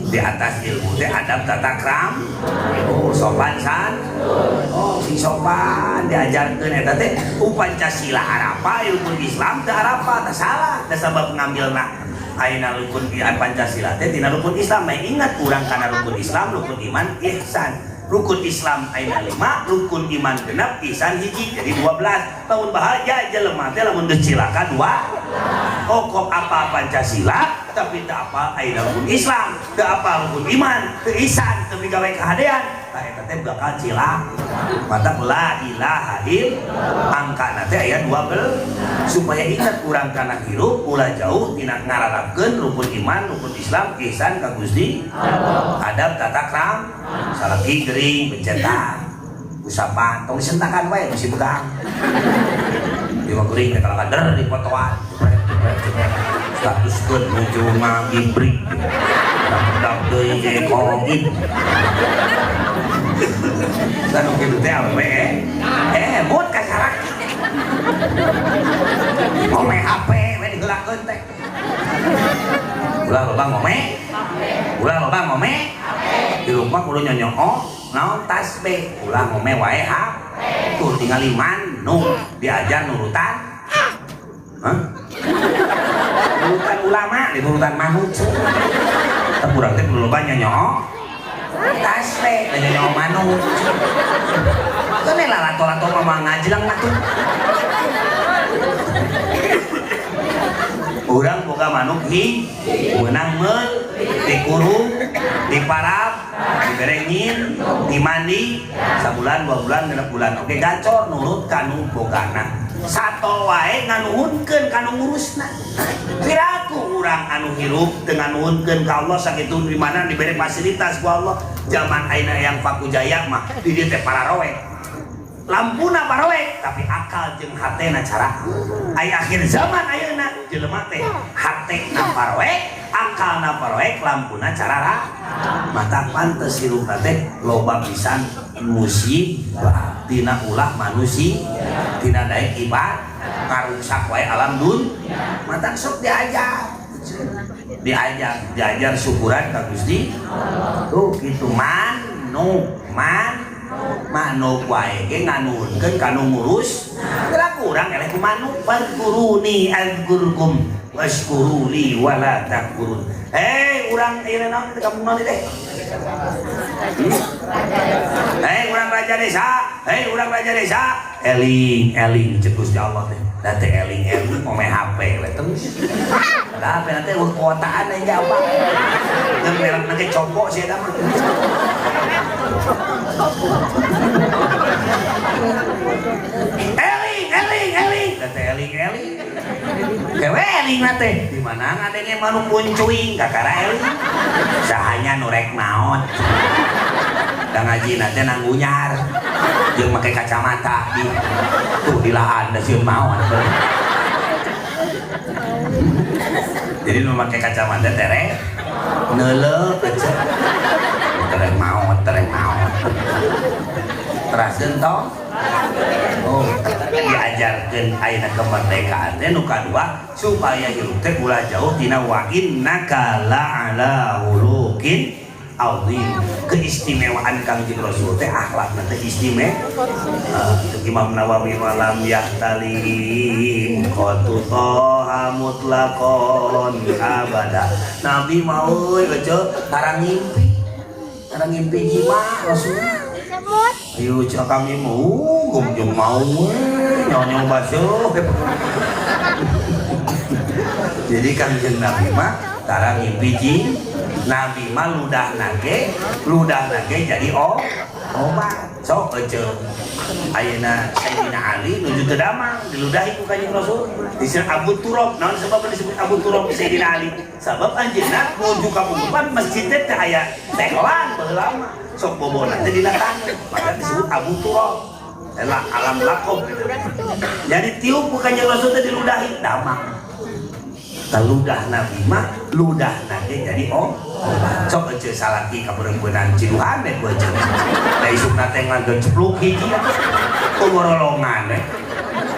Di atas ilmu teh adab tata kram. Oh, sopan san. Oh, sing sopan diajarkeun eta teh Pancasila arapa ilmu Islam teh arapa teh salah da sabab ngambilna ayeuna rukun Pancasila teh tina rukun Islam. Meh ingat urang kana rukun Islam, rukun iman, ihsan. Rukun Islam ayeuna 5, rukun iman genep, ihsan hiji, jadi 12. Lamun bahaya jelema teh lamun geus cilaka 2. Oh, kok apa Pancasila tapi teu apa ayeuna rukun Islam, teu apa rukun iman, teu ihsan, teu migawe kahadean. Tah eta teh bakal cilaka. Mata la ilaha illallah angkana teh aya 12 supaya ingat urang kana hirup ulah jauh tina ngararapkeun rukun iman, rukun Islam, ihsan ka Gusti Allah. Adab tata kram, salaki gering pencetan, usapan tong disentakan wae bisi begang. Ieu mah gering teh kalah kader di potoan. Jepret jepret. Statuskeun nuju ngagibrik. Dak deui ge kogit. Dan kitu teh awewe mut ka salaki. Ngome HP we digeulakeun teh. Ulah loba ngome. Ulah loba ngome. Di rumah kudu nyonyoo naon tasbih. Ulah ngome wae HP. Tuh tingali manuk diajar nurutan. Hah? Nurutan ulama, nurutan manuk. Tah urang teh kudu loba nyonyoo tasbih, nyonyoo manuk. Kan lalato-lato mah ngajleng atuh. Urang boga manuk hi, meunang meul, dikurung, diparap, diberengin, dimandi, sabulan, 2 bulan, 6 bulan. Oke gacor nurut kanu bogana. Sato wae nganuhunkeun kanu ngurusna. Piraku urang anu hirup teu nganuhunkeun ka Allah sakitu di mana dibere fasilitas ku Allah. Zaman ayeuna yang Pakujaya mah di dieu teh pararoek. Lampuna paroek tapi akal jeung hatena cara. Aya akhir zaman ayeuna jelema teh hatena paroek, akalna paroek, lampuna carara. Mata pantes hirupna teh loba pisan musibah tina ulah manusia, tina daek ibadah karuksak wae alam dun. Mata sok diajar. Diajar, diajar syukuran ka Gusti. Tuh kitu manuk, man manuk wae ge nganuhunkeun ka nu ngurus. Geura kurang eleh ku manuk fadkuruni azkurkum washkuruli wala takfurun. Urang ieu naon teh kampung naon teh? Urang raja desa, urang raja desa. Eling, eling ceuk Gusti Allah teh. Da teh eling, eling ngome HP we terus. Da HP teh eueuh kuotaan aing ge apa. Jeung merekna ge copo sih eta mah. Eling, eling, eling. Da teh eling, eling. Kewe eling na teh. Di mana ngadenge manuk kuncuing kakara eling. Sahanya nu rek maot. Da ngajina teh nanggunyar. Jeung make kacamata di tuh dilaan da sieun maot. Jadi nu make kacamata teh neuleuh aja. Tereng maot, tereng maot. Teraskeun tong? Oh, diajarkeun ayeuna kemerdekaan teh nu kadua supaya hirup teh ulah jauh tina wa innaka la'ala khuluqin azim. Keistimewaan Kangjeng Rasul teh akhlakna teh istimewa. Imam Nawawi malam yahtalim qatu toha mutlaqon abada. Nabi mah euy ece tarang ngimpi. Tarang ngimpi jima Rasul. Ayo cak kami mau, gomjong mau, nyonyong basuh. Jadi Kangjeng Nabi mah tara ngimpi jin, Nabi mah ludah nage jadi obat. Sok ece. Ayeuna Sayyidina Ali nuju teu damang diludahi ku Kanjeng Rasul. Disebut Abu Turab. Naon sebabna disebut Abu Turab Sayyidina Ali? Sabab anjeunna nuju ka pungkupan masjid teh teu aya tehelan baheula mah. Sok bobona teh dina taneuh, maka disebut Abu Turab. Elah alam lakob gitu. Jadi tiup ku Kanjeng Rasul teh diludahi damang. Ludah Nabi mah ludah nage jadi obat. Sok ece salaki ka perempuanan ciduhan deh ku ece. Da isukna teh ngagejepluk hiji atuh. Kumorolongan deh.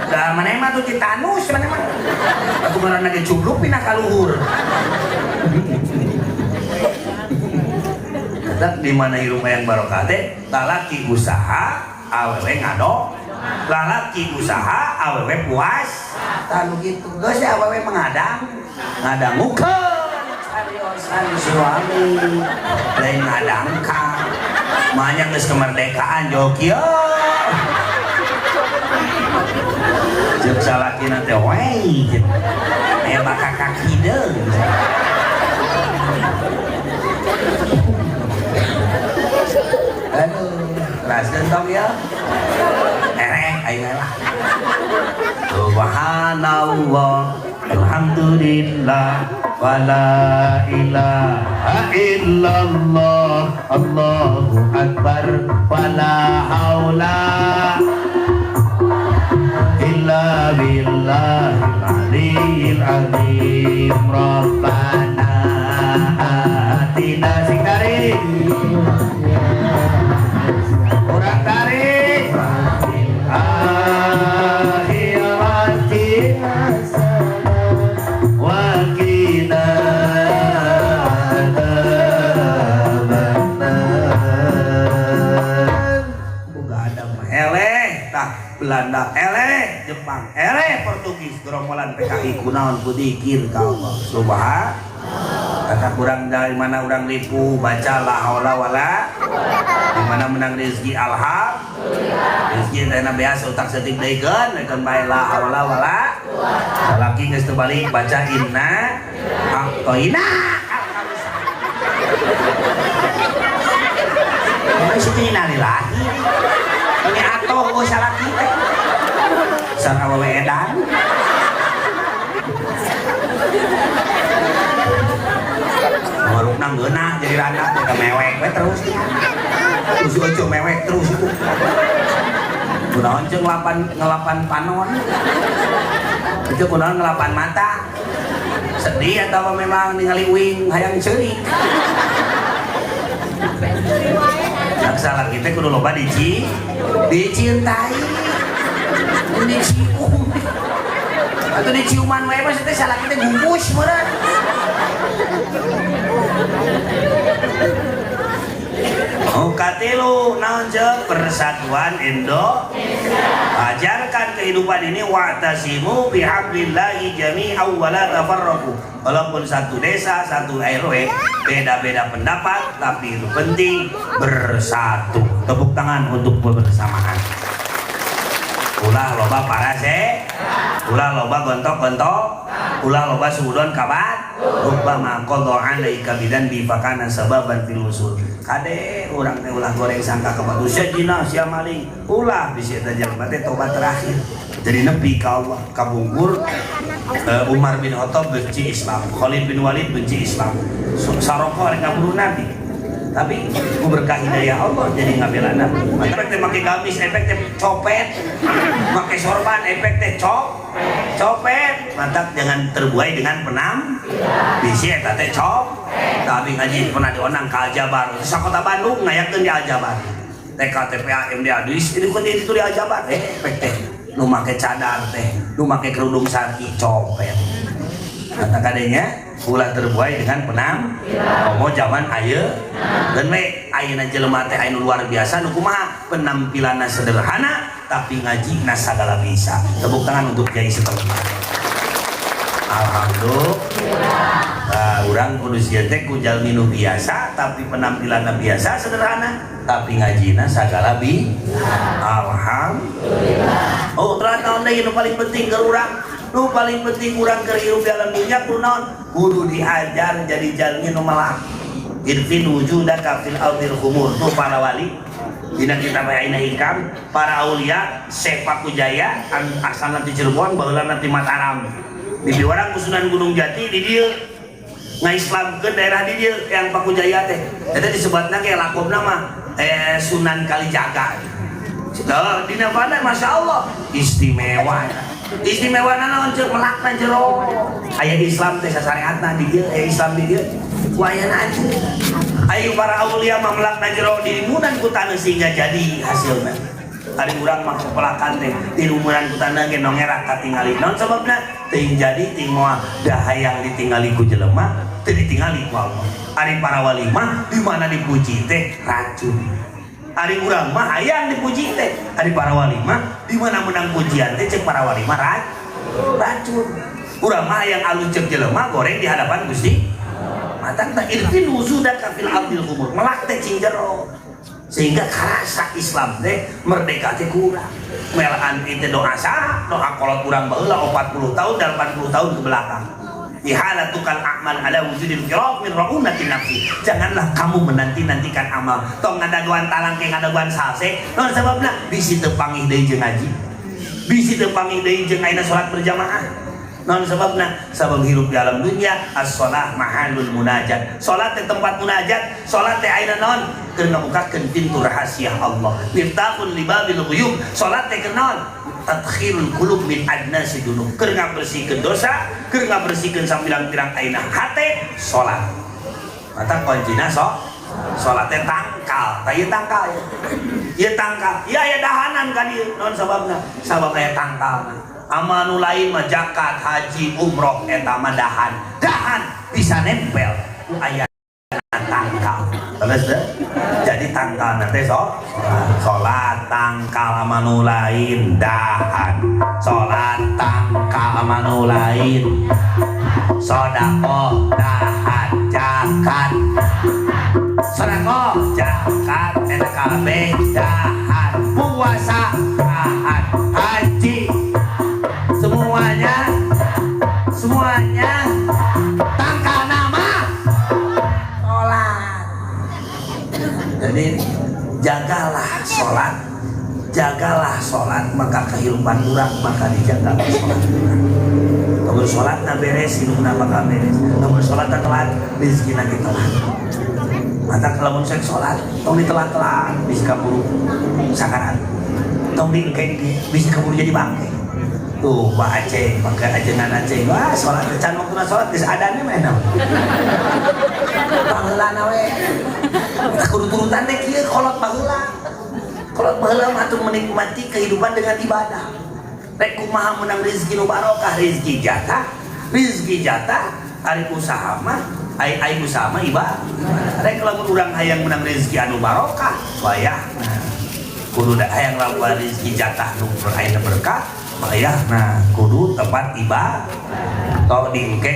Da maneh mah tuh tetanus maneh mah. Atuh ngaranna ge cubluk pindah ka luhur. Tetap di mana hirup yang barokah teh lalaki usaha awewe ngado, lalaki usaha awewe puas. Tanu gitu geus awewe mengadang ngadangukeun cariosan suami lain ngadangka. Manya geus kemerdekaan jauh kieu. Jeung salakina teh we gitu. Aya bakal kaki deung. Aduh, raskeun tong ya. Erek aing lah. Subhanallah, alhamdulillah, wala ilaha illallah, Allahu akbar, wala haula illa billahil aliyil azim. Rabbana atina sing tarik. Urang tarik. Akhirati wa qina adzabannar. Boga Adam mah eleh tah Belanda eleh Jepang eleh Portugis gerombolan PKI kunaon ku dikir ka Allah subhanallah. Kata kurang dari mana orang ripu baca la haula wala di mana menang rezeki alhamdulillah rezeki teh biasa utak setik deui keun bae la haula wala salaki geus teu balik baca inna aqtaina alhamdulillah situ innalillahi ini atoh eueuh salaki teh sareng awewe edan. Marukna ngeunah jadi randa teh mewek we terus. Terus ojo mewek terus itu. Kunaon jeung ngelapan panon. Itu kunaon ngelapan mata. Sedih atau memang ningali uing hayang ceurik. Dak salah kita kudu loba dicintai. Dicium. Atau diciuman wae mah teh salah kita gumus meureun. Oh katilu naon jeung persatuan Indonesia. Ajarkan kehidupan ini wa'tasimu bihablillahi jami'an wa la tafarraqu. Walaupun satu desa, satu RW, beda-beda pendapat, tapi itu penting bersatu. Tepuk tangan untuk kebersamaan. Ulah loba parase, ulah loba gontok-gontok, ulah loba suudon kabat. Rubbama qadha alaika bidzanbi fakana sababan fil wusul. Kade urang teh ulah goreng sangka ka batur, sia zina, sia maling, ulah, bisi eta jelema teh tobat terakhir. Jadi nepi ka Allah kabungkur. Umar bin Khattab benci Islam, Khalid bin Walid benci Islam, saroko rek ngabunuh Nabi, tapi ku berkah hidayah Allah jadi ngabela Nabi. Efek teh make gamis, efek teh copet, make sorban, efek teh copet. Mantap, jangan terbuai dengan penam, bisi eta teh cop. Tapi ngaji pernah diondang ke Aljabar, sakota Bandung ngayakeun di Aljabar, TK, TPA, MDA di ini kan itu di Aljabar. Efek teh nu make cadar teh, nu make kerudung syar'i copet. Kata kadenya ulah terbuai dengan penam. Komo zaman ayeuna dan we ayeuna jelema teh aya nu luar biasa, nu kumaha penampilanna sederhana tapi ngaji na sagala bisa. Tepuk tangan untuk kiai setempat. Alhamdulillah. Nah, urang kudu sieun teh ku jalmi nu biasa tapi penampilanna biasa sederhana tapi ngajina sagala bi. Alhamdulillah. Oh, terus naon deui nu paling penting ke urang? Nu paling penting urang keur hirup di alam dunia kudu naon? Kudu diajar jadi jalmi nu melak. Idfin wujudaka fil ardil khumur. Tuh para wali dina kitab Aina Hikam, para aulia, Syekh Pakujaya asalna ti Cirebon, baheula ti Mataram. Di piwarang ku Sunan Gunung Jati di dieu, ngaislamkeun daerah di dieu. Yang Pakujaya teh eta disebutna ge lakobna mah Sunan Kalijaga. Tuh, dina pada Masya Allah istimewa, istimewa naon? Cek melakna jero aya Islam teh sasareatna di dieu, aya Islam di dieu ku ayana anjeunna. Ayo, para aulia mah melakna jero dilimunan ku taneuh sehingga jadi hasilna. Ari urang mah pepelakan teh dilumuran ku taneuh ge nongerak katingali. Naon sababna? Teuing jadi ting moal da hayang ditingali ku jelema, teu ditingali ku Allah. Ari para wali mah di mana dipuji teh racun. Ari urang mah hayang dipuji teh. Ari para wali mah di mana menang pujian teh cek para wali mah racun. Urang mah hayang alus cek jelema, goreng di hadapan Gusti. Matak tak idfin wujudaka fil ardil khumur, melak teh cing jero sehingga karasa Islam teh merdeka teh kurang melaan itu. Doa sah, doa kolot urang baheula 40 tahun 80 tahun ke belakang. Ihalatukal a'mal ala wujudil firaq min ra'unatin nafsi. Janganlah kamu menanti-nantikan amal. Tong ngadagoan talangke, ngadagoan salse. Naon sababna? Bisi teu panggih deui jeung ngaji. Bisi teu panggih deui jeung ayeuna salat berjamaah. Naon sababna? Sabab hirup di alam dunia, as-shalah mahalul munajat. Salat teh tempat munajat, salat teh ayeuna naon? Keur ngabukakeun pintu rahasia Allah. Miftahun libabil ghuyub. Salat teh keur naon? Tathhirul qulub min adnasi dunub. Keur ngabersihkeun dosa, keur ngabersihkeun sapirang-pirang ayeuna hate salat. Mata kuncina so salat teh tangkal. Tah, ieu tangkal ya. Ieu tangkal. Ieu aya dahanan ka dieu. Naon sababna? Sabab aya tangkalna. Amal nu lain mah zakat, haji, umroh eta mah dahan. Dahan bisa nempel ku aya tangkal. Terus deh. Jadi tangkal teh so salat tangkal, amal nu lain dahan. Salat tangkal, amal nu lain sodakoh dahan, zakat sodakoh zakat eta kabeh dahan, puasa dahan, haji, semuanya semuanya tangkal nama sholat. Jadi jagalah sholat, jagalah sholat, maka kehidupan urang maka dijaga sholat urang. Lamun sholat na beres, hidupna bakal beres. Lamun sholat na telat, rezeki lagi telat. Mata lamun saya sholat tong ditelat-telat, bisa kaburu sakarat. Tong diengke, bisa kaburu jadi bangke. Tuh Pak Aceh, pakai ajengan Aceh. Wah, sholat can waktu sholat geus adanya mah enak. Baheulana we. Kudu turutan teh kieu kolot baheula. Kolot baheula mah atuh menikmati kehidupan dengan ibadah. Rek kumaha menang rezeki nu barokah, rezeki jatah, rezeki jatah, ari usaha mah ai ai usaha mah ibadah. Rek lamun urang hayang menang rezeki anu barokah, wayahna kudu da hayang lamun rezeki jatah nu aya berkah, wayahna kudu tempat ibadah. Tong diengke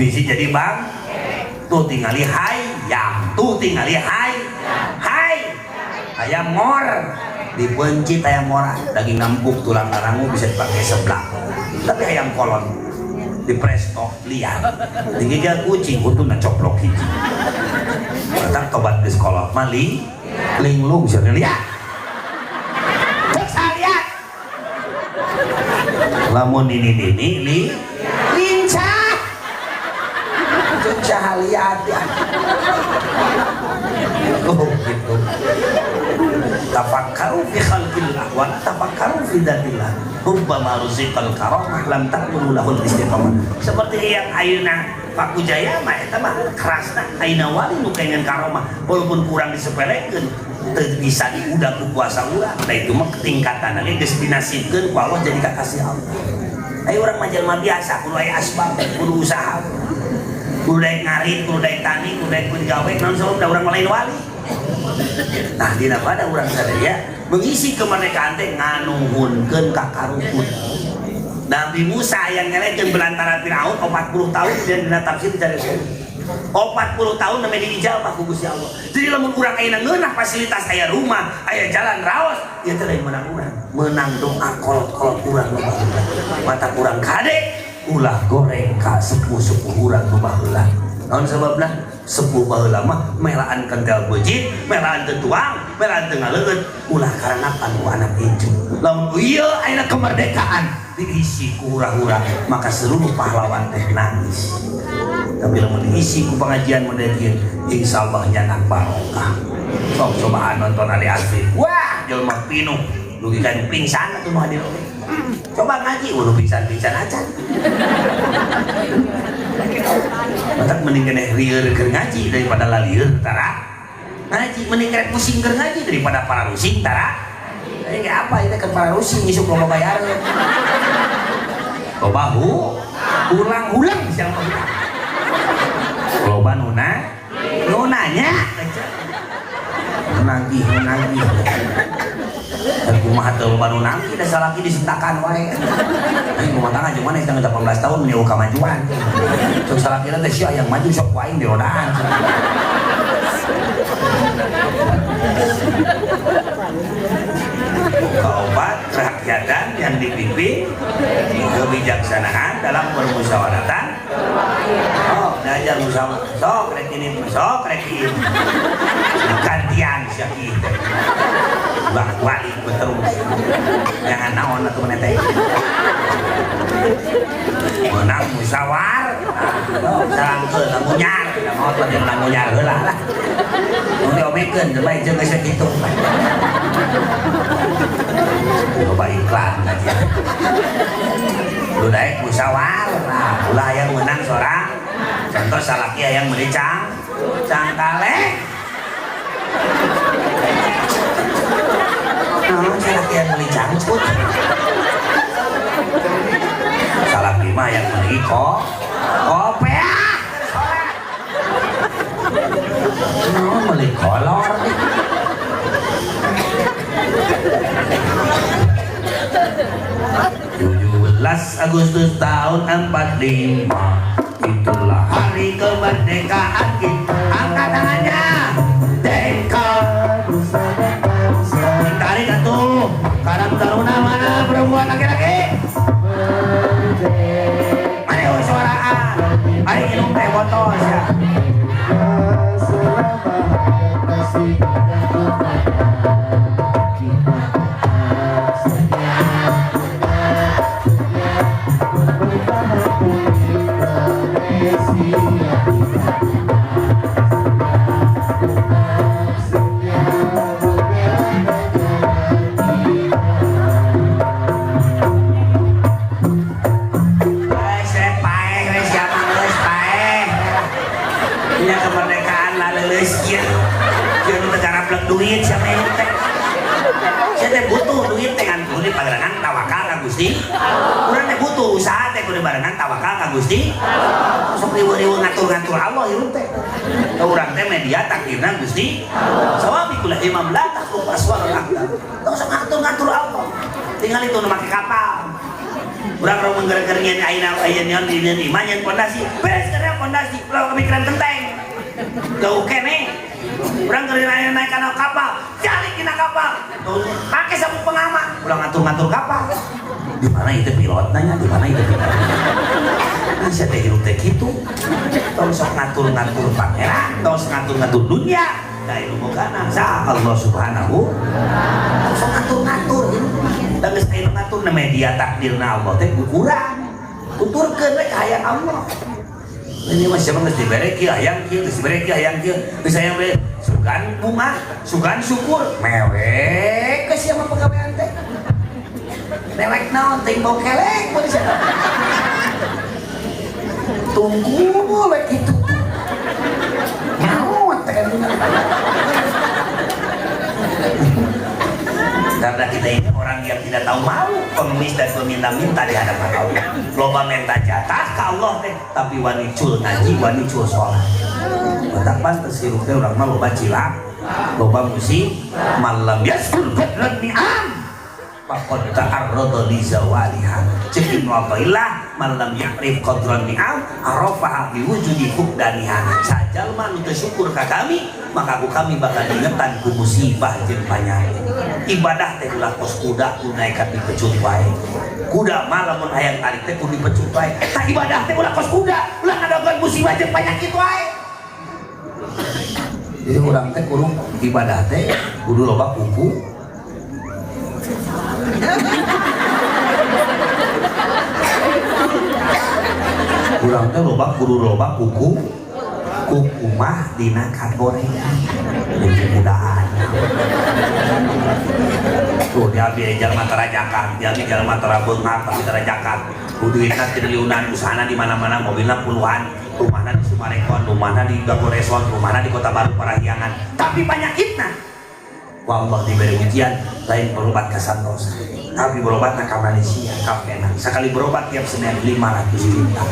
bisi jadi bang. Tuh tingali hayam, tuh tingali hay hay ayam mor dipencit, ayam mora daging nampuk, tulang narangu, bisa dipakai seblak. Tapi ayam kolon Di presto liar. Digigil kucing kutuna coplok hiji. Datang tobat geus kolot mah linglung sia liat. Cek saliat. Lamun nini-nini li lincah. Cek sahaliat ya. Oh gitu. Tafakkaru fi khalqillah wa la tafakkaru fi dzatillah. Rubbama ruziqal karamah lam takun lahul istiqamah. Seperti yang ayeuna Pakujaya mah eta mah kerasna ayeuna wali nu kengen karomah walaupun kurang disepelekeun teu bisa diudak ku kuasa urang. Nah itu mah tingkatanna ge geus dinasibkeun ku Allah jadi kakasih Allah. Ayo urang mah jelema biasa kudu aya asbab, kudu usaha. Kudu daek ngarit, kudu daek tani, kudu daek gawe, naon sabab da urang mah lain wali. Nah dina pada urang sadaya mengisi kemerdekaan teh nganuhunkeun ka karuhun. Nabi Musa yang ngelekeun belantara Firaun 40 tahun dan dina tafsir dicari 40 tahun namanya diijabah ku Gusti Allah. Jadi lamun urang ayeuna ngeunah fasilitas aya rumah, aya jalan raos, ieu teh lain menang urang, menang doa kolot-kolot urang nu baheula. Mata urang kade ulah goreng ka sepuh-sepuh urang nu baheula. Naon sababna? Sepuh baheula mah melaan kentel beujit, melaan teu tuang, melaan teu ngaleueut, ulah karanapan ku anak incu. Lamun ieu ayeuna kemerdekaan diisi ku hura-hura, maka seluruh pahlawan teh nangis. Tapi lamun diisi ku pengajian model ieu, insyaallah nyanak barokah. Sok cobaan nonton Ali Asfi. Wah, jelema pinuh. Dugi ka nu pingsan atuh nu hadir oge. Coba ngaji, udah pingsan-pingsan acan. Matak mending keneh rieur keur ngaji daripada lalieur tara. Ngaji mending keneh pusing keur ngaji daripada para rusing tara. Ini kayak apa itu ke para rusing isuk loba bayareun. Loba hu ulang-ulang siapa hutang. Loba nuna nunanya nagih nagih. Dan kumaha teu loba nu nagih da salaki disentakan wae. Aing rumah tangga jeung maneh 18 tahun menyewa kamajuan. Cek salakina teh sia yang maju sok ku aing dirodaan. Keopat kerakyatan yang dipimpin kebijaksanaan dalam permusyawaratan. Oh, belajar musyawarah. Sok rek ini, sok rek ini. Gantian sia kieu. Bak balik terus. Jangan naon atuh maneh teh. Menang musyawarah. Oh, sarangkeun lamun nyar, maot mah jeung lamun nyar heula lah. Mun diomekeun teu bae jeung geus kitu. Coba iklan aja. Lu daek musyawarah, ulah yang menang seorang. Contoh salaki yang meuli cangkaleng. Naon salaki yang meuli cangcut? Salaki mah yang meuli kopeah. Naon meuli kolor. 17 Agustus tahun 45 itulah hari kemerdekaan kita. Angkat tangannya. Deka. Ditarik atuh. Karang taruna mana perempuan laki-laki? Mana suaraan? Ari ilung teh botol sia. Duit siapa yang teh? Saya teh butuh duit teh kan kudu dibarengan tawakal ka Gusti. Urang teh butuh usaha teh kudu barengan tawakal ka Gusti. Sok riweuh-riweuh ngatur-ngatur Allah hirup teh. Urang teh media takdirna Gusti. Sawabi kula imam la takhluq aswar al-aqdar. Tong sok ngatur-ngatur Allah. Tinggal itu nu make kapal. Urang rong mengger-ger nyeun ayeuna aya nyeun di nyeun imah nyeun pondasi. Beres keur pondasi, ulah kepikiran kenteng. Jauh keneh. Urang keur naik kana kapal, jalik dina kapal. Pakai sabuk pengaman, ulah ngatur-ngatur kapal. Di mana itu pilot nanya, di mana itu pilot? Bisa teh hirup teh kitu. Tong sok ngatur-ngatur pangeran, tong sok ngatur-ngatur dunia. Da nu bogana sa Allah Subhanahu. Tong sok ngatur-ngatur hirup mah. Da geus aya nu ngatur na media takdirna Allah teh kurang. Tuturkeun we ka hayang Allah. Ini mah siapa geus dibere kieu hayang kieu, geus dibere kieu hayang kieu, geus hayang we sugan bunga, sugan syukur, mewek ke siapa pegawaian teh. Mewek naon teh bau kelek mun siapa. Tunggu we kitu. Maot teh kan. Karena kita ini orang yang tidak tahu malu, pengemis dan peminta-minta di hadapan Allah. Loba minta jatah ke Allah teh, tapi wani cul ngaji, wani cul sholat. Batak pantes hirup teh urang mah loba cilak, loba musik, malam yaskur qadran ni'am. Faqad ta'arrada li zawaliha. Cek Ibnu Athaillah, man lam ya'rif qadran ni'am arafaha bi wujudi fuqdaniha. Sajalma nu teu syukur ka kami, maka ku kami bakal diingetan ku musibah jeung panyakit. Ibadah teh ulah kos kuda ku naik ka dipecut wae. Kuda mah lamun hayang tarik teh kudu dipecut wae. Tah ibadah teh ulah kos kuda, ulah ngadagoan musibah jeung panyakit wae. Jadi urang teh kudu ibadah teh kudu loba kuku. Urang teh loba kudu loba kuku. Kuku mah dina kagorengan. Kuku kudaan. Tuh diambil jalma tarajakan, diambil jalma tarabeunghar tapi tarajakan. Ku duitna triliunan, usahana di mana-mana, mobilna puluhan, rumahna di Sumarekon, rumahna di Gagoreson, rumahna di Kota Baru Parahyangan. Tapi panyakitna wallah diberi ujian lain berobat ke Santosa, tapi berobatna ke Malaysia, ke Penang. Sekali berobat tiap Senin 500 juta.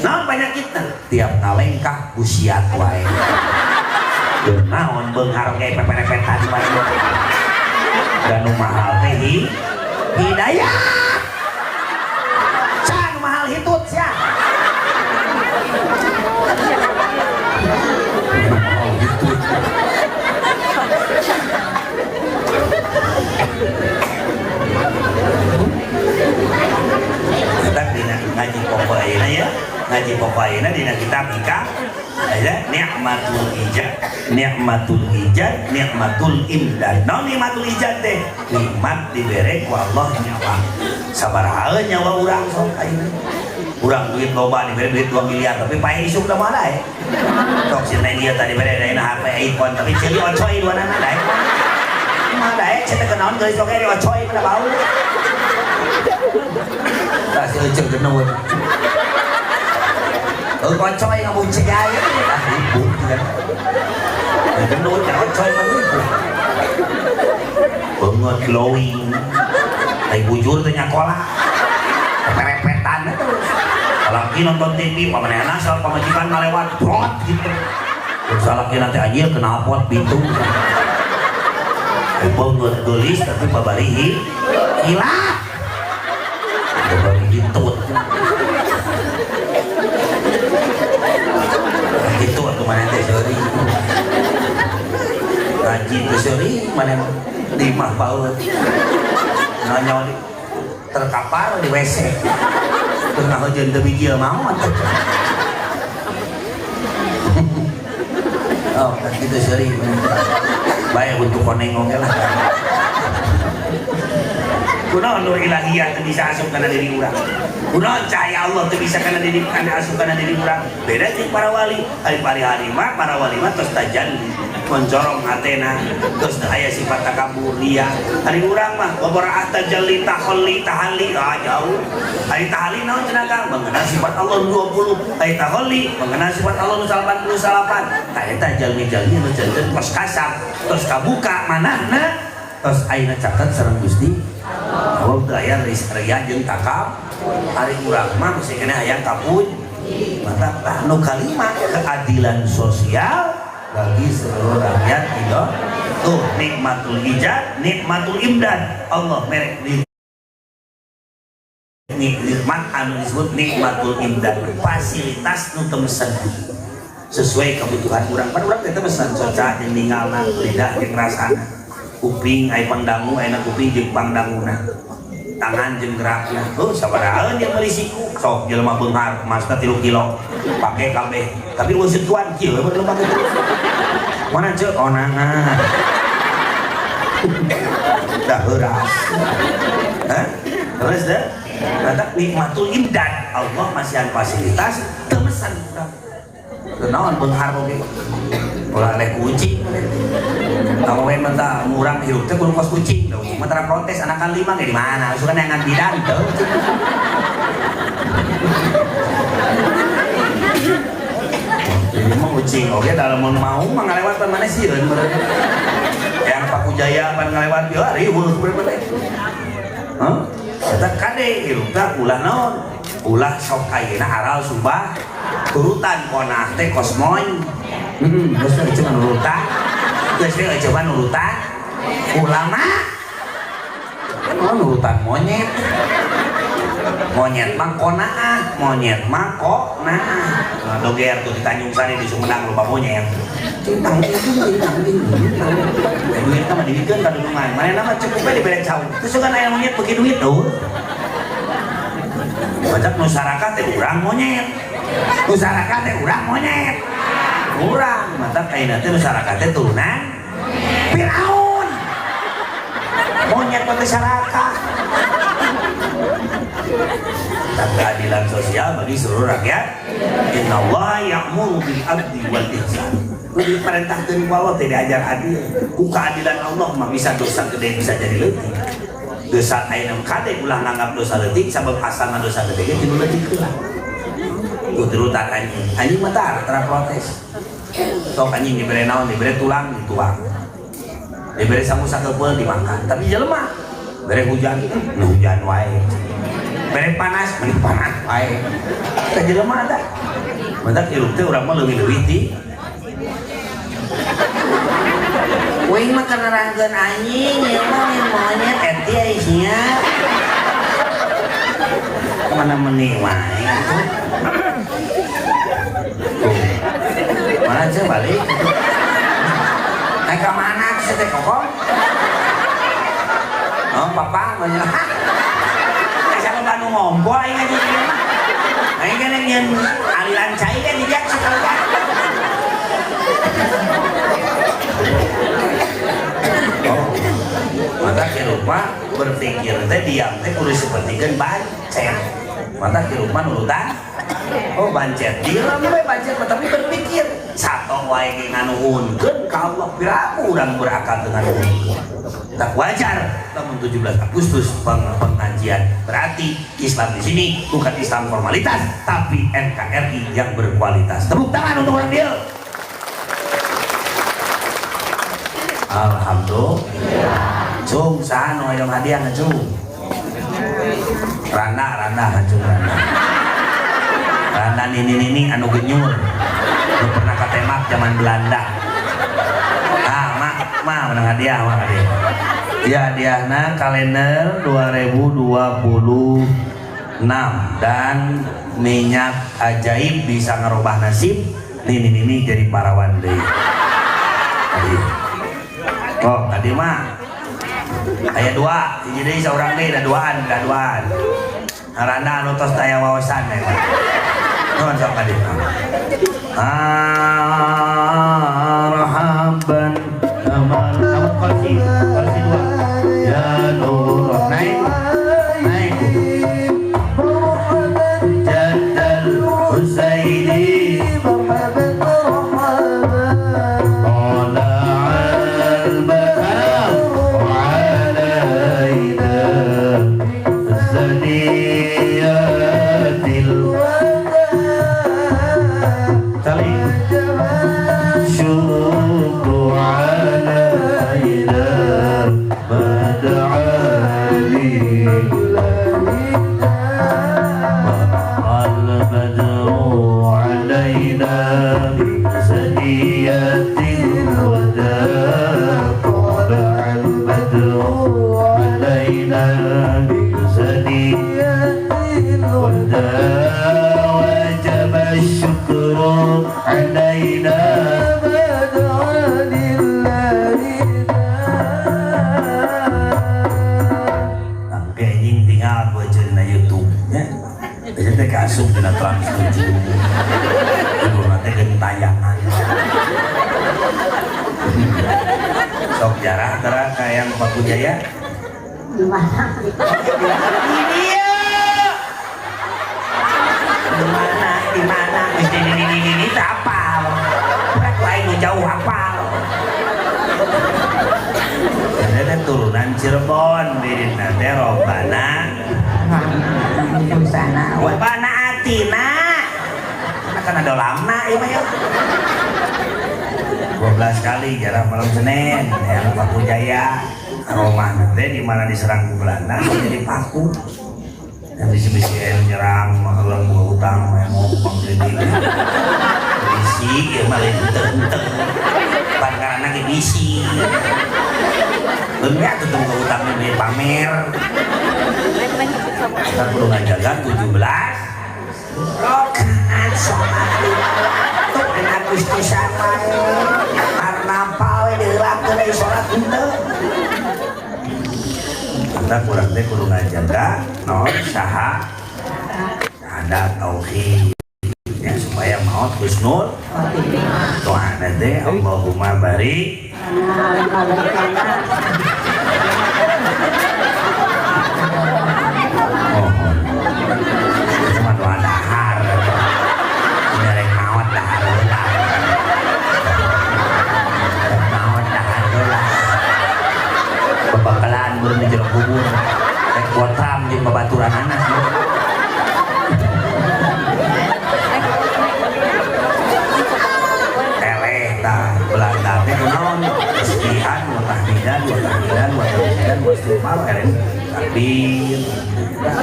Naon panyakitna? Tiap ngalengkah busiat wae. Naon beunghar ge peperepetan wae. Dan nu mahal teh hidayah. Can mahal hitut sia. Nu mahal hitut. Kita dina ngaji pokok ayeuna ya, ngaji pokok ayeuna dina kitab hikam aya nikmatul ijad, nikmatul ijad, nikmatul imdad. Naon nikmatul ijad teh? Nikmat dibere ku Allah nyawa. Sabaraha nyawa urang sok ayeuna? Urang duit loba dibere duit 2 miliar tapi paeh isuk da moal daek. Sok si neng ieu tadi bere ayeuna HP iPhone tapi ceuli ocoy duanana daek. Mah daek cenah kenaon geulis oge di ocoy pada bau. Tah si euceuk geneut. Eueuh ocoy ngabunceg aya ah ibu kan. Geneut ya ocoy mah ibu. Beungeut glowing. Ai bujur teh nyakola. Perepetan terus. Laki nonton TV, pamanehna asal pamajikan ngalewat brot gitu. Terus salaki nanti anjir knalpot pintu. Beungeut geulis tapi babarihi hilap. Babari hitut. Gitu atuh maneh teh seuri. Ngaji teh seuri maneh mah di imah baeut. Nanya di terkapar di WC. Teu ngahojeun teu bijil maot. Oh, kan gitu seuri. Bae untuk koneng oge lah. Kunaon nur ilahiyah teu bisa asup kana diri urang. Kunaon cahaya Allah teu bisa kana diri kana asup kana diri urang. Beda jeung para wali. Ari hari mah para wali mah tos tajalli, mencorong hatena, tos teu aya sifat takabur riya. Ari urang mah babaraah tajalli takhalli tahalli ah jauh. Ari tahalli naon cenah Kang? Mengenal sifat Allah 20. Ari takhalli mengenal sifat Allah nu 88. Tah eta jalmi-jalmi nu janten tos kasap, tos kabuka manahna, tos ayeuna caket sareng Gusti Allah teu aya ria jeung takab. Ari urang mah mesti keneh hayang kapuj. Maka tah nu kalima keadilan sosial bagi seluruh rakyat Indo. Tuh nikmatul ijad, nikmatul imdad. Allah merek nikmat anu disebut nikmatul imdad, fasilitas nu teu mesen sesuai kebutuhan urang. Pan urang teh teu mesen soca jeung ningalna, lidah jeung rasana. Kuping aya pangdangu, aya kuping jeung pangdanguna. Tangan jeung gerakna. Heuh sabaraha dia meuli siku. Sok jelema beunghar emasna 3 kilo. Pake kabeh. Tapi eueuh sentuhan kieu we lemah kitu. Mana ceuk onangan. Dah heuras. Hah? Terus deh. Kata nikmatul imdad. Allah masihan fasilitas teu mesen urang. Naon beunghar oge. Ulah leh kucing. Kamu we menta murang hirup teh kudu kos kucing. Da mah tara protes anakan 5 ge di mana? Suka neangan bidan teu. Ini mah kucing oge da lamun mau mah ngalewat pan maneh sieun meureun. Yang Pakujaya pan ngalewat ieu riweuh meureun teh. Hah? Eta kade hirup teh ulah naon? Ulah sok ayeuna aral subah turutan konah teh kosmoy. Geus teh cuma nurutan. Geus teh cuma nurutan ulama. Kan nurutan monyet. Monyet mah konaah, monyet mah konaah. Nah, doger tuh di Tanjung Sari di Sumedang loba monyet. Cintang cintang cintang. Duit mah diwikeun ka dulungan. Manehna mah cukup we dibere cau. Terus kan aya monyet beuki duit tuh. Macam nu saraka teh urang monyet. Nu saraka teh urang monyet. Urang mata ayeuna teh nu saraka teh turunan Firaun. Monyet mah teh saraka. Keadilan sosial bagi seluruh rakyat. Innallaha ya'muru bil adli wal ihsan. Kudu diperintahkeun ku Allah teh diajar adil. Ku keadilan Allah mah bisa dosa gede bisa jadi leutik. Dosa ayeuna kade ulah nganggap dosa leutik sabab asalna dosa gede ge tinu leutik heula. Tuh turutan anjing. Anjing mah tara protes. Sok anjing dibere naon, dibere tulang dituang. Dibere sangu sakepeul dimakan. Tapi jelema bere hujan, nu hujan wae. Bere panas, meni panas wae. Teh jelema tah. Mantak hirup teh urang mah leuwih-leuwih ti Uing mah keur nerangkeun anjing, ieu mah monyet eti ai sia. Mana meni wae atuh. Tuh. Mana sih balik? Naik ke mana sih teh kokong? Oh, papa mah. Siapa nu ngompol aing aja di mah. Aing kan nyeun aliran cai kan di dia sekali. Oh. Mata kirupa berpikir teh diam teh kudu sapertikeun bancet. Mata kirupa nurutan. Oh bancet diam we bancet tapi berpikir sato wae ge nganuhunkeun ka Allah piraku urang berakal dengan nganuhunkeun. Tak wajar lamun 17 Agustus pengajian berarti Islam di sini bukan Islam formalitas tapi NKRI yang berkualitas. Tepuk tangan untuk orang dia. Alhamdulillah. Cung saha nu hayang hadiah ngacung? Randa randa ngacung randa. Randa nini-nini anu genyur. Nu pernah katembak zaman Belanda. Ah, mak, mak menang hadiah, mak hadiah. Ya, hadiahna kalender 2026 dan minyak ajaib bisa ngerubah nasib nini-nini jadi parawan deui. Oh, tadi mah aya dua, hiji deui saurang deui da duaan, da duaan. Randa anu tos taya wawasan ya. Nuhun sok tadi. Marhaban amal kursi, kursi dua. Ya Nur, naik, naik. Jaddal Husaini. Syukru alaina. Jarah tara ka yang Pakujaya. Di mana? Di dieu. Di mana? Di mana? Geus di di di di teh apal. Rek lain nu jauh apal. Ada turunan Cirebon, dirina teh Robana. Sana. Robana atina. Kan ada lamna ieu mah ya. 12 kali jarah malam Senin yang Pakujaya. Rumah teh di mana diserang ku Belanda jadi paku. Dan bisi-bisi nyerang maka urang buka hutang mau bang jadi. Bisi ieu mah lain henteu-henteu. Pan karana ge bisi. Beungeut atuh buka hutang di pamer. Kita kudu ngajaga 17 rakaat salat lima waktu dina Agustusan wae. Karnaval we diheulakeun deui salat henteu. Kita kurang teh kudu ngajaga naon saha ada tauhid ya supaya maut husnul doa teh Allahumma barik oh cuma doa dahar nyereng maut dahar heula maut dahar heula bebakalan belum di jero kubur rek kotram jeung babaturanana eleh tah Belanda teh kunaon tasbihan wa tahmidan wa tahlilan wa tamjidan wa istighfar eleh takbir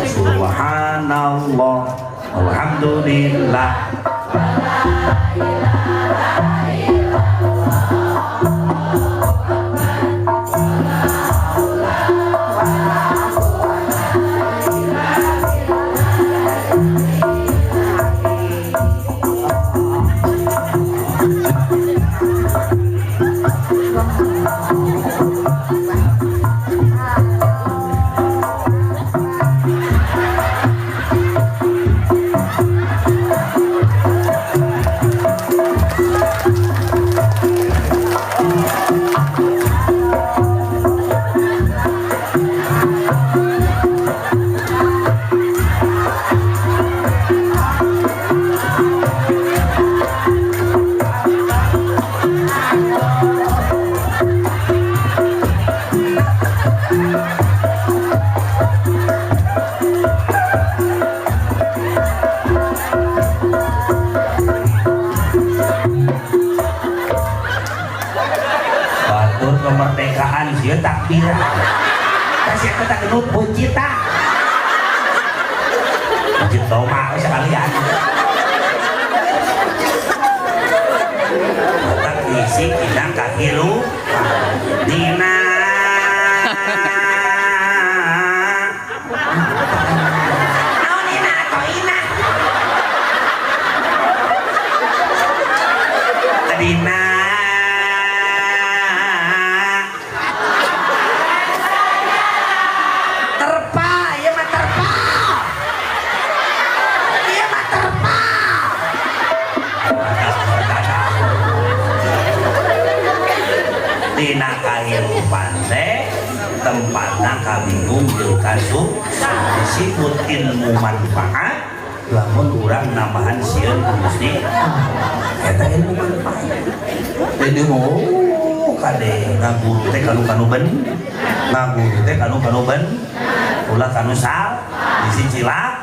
subhanallah walhamdulillah. Batur kemerdekaan sieun takbiran. Kasih eta tak genut buncit tah. Buncit toma we sekalian. Otak diisi dina kahirupan. Dina Naon ina atau ina? Dina Terpa, ieu mah terpa. Ieu mah terpa. Dina kahirupan teh tempatna kabingung jeung kasuk disebut ilmu manfaat lamun urang nambahan sieun ku Gusti eta ilmu manfaat. Jadi oh kade ngaguru teh kanu kanu ben ngaguru teh kanu kanu ben ulah kanu sal bisi cilak.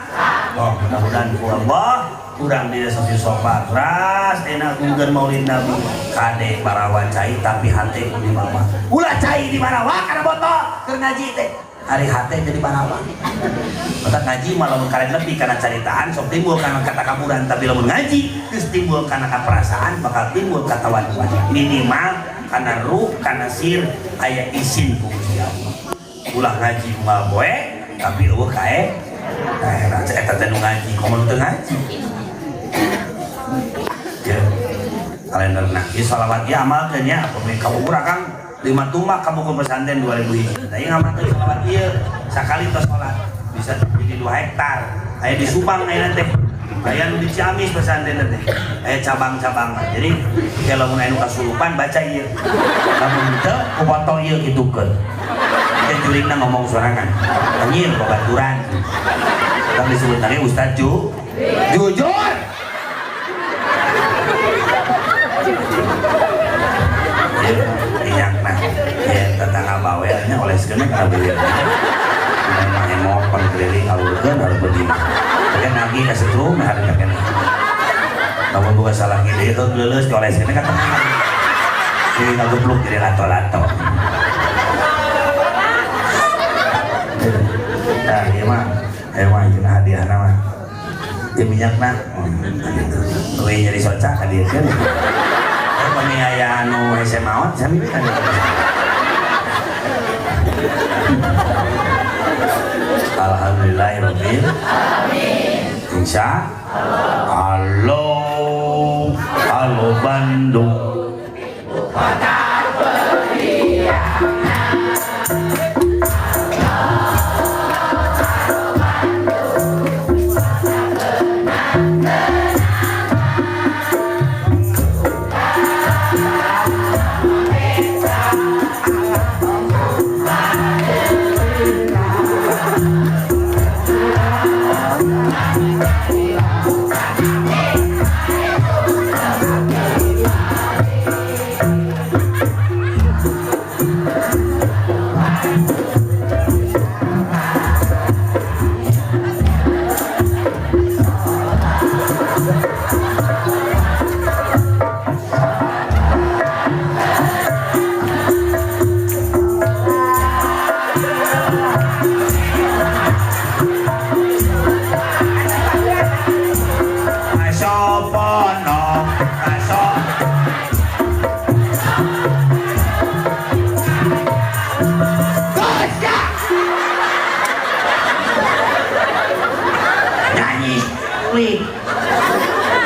Oh mudah-mudahan ku Allah kurang di desa sofa ras enak gungkeun maulid Nabi kade barawa cai tapi hate ku dibawa ulah cai di barawa kana botol keur ngaji teh hari hate jadi barawa otak ngaji malah lamun karen lebih kana caritaan sok timbul kana kata kaburan tapi lamun ngaji geus timbul kana kaperasaan bakal timbul katawaduan minimal kana ruh kana sir aya isin ku Gusti Allah ulah ngaji moal poe tapi eueuh kae kae eta teh nu ngaji komo nu teu ngaji ya kalender nah ieu salawat ieu amalkeun nya pami kapungkur akang 5 tumbak ka buku pesantren 2000 hiji da ieu ngamalkeun salawat ieu sakali tos salat bisa jadi 2 hektar aya di Subang ayeuna teh aya nu di Ciamis pesantren teh aya cabang-cabang jadi kalau mun aya nu kasurupan baca ieu lamun teu ku foto ieu. ieu kitukeun. Teh juringna ngomong sorangan. Anjir babaturan. Kan disebut lagi Ustaz Ju. Jujur. Ieu minyakna. Ya tetangga bawelnya oleskeun ka beureum. Memang emok pan keliling alurkeun hareupeun imah. Teh nagih ka setrum hareupeun keneh. Lamun boga salah gede heug leuleus dioleskeun ka tengah. Jadi ngagepluk jadi lato-lato. Nah, ieu mah emang cenah hadiahna mah. Ieu minyakna gitu. Euy nyeri soca ka dieu kan. Pami aya anu hese maot sami we ka dieu. Alhamdulillahirabbil alamin. Insya Allah. Halo Bandung. Kota berlian.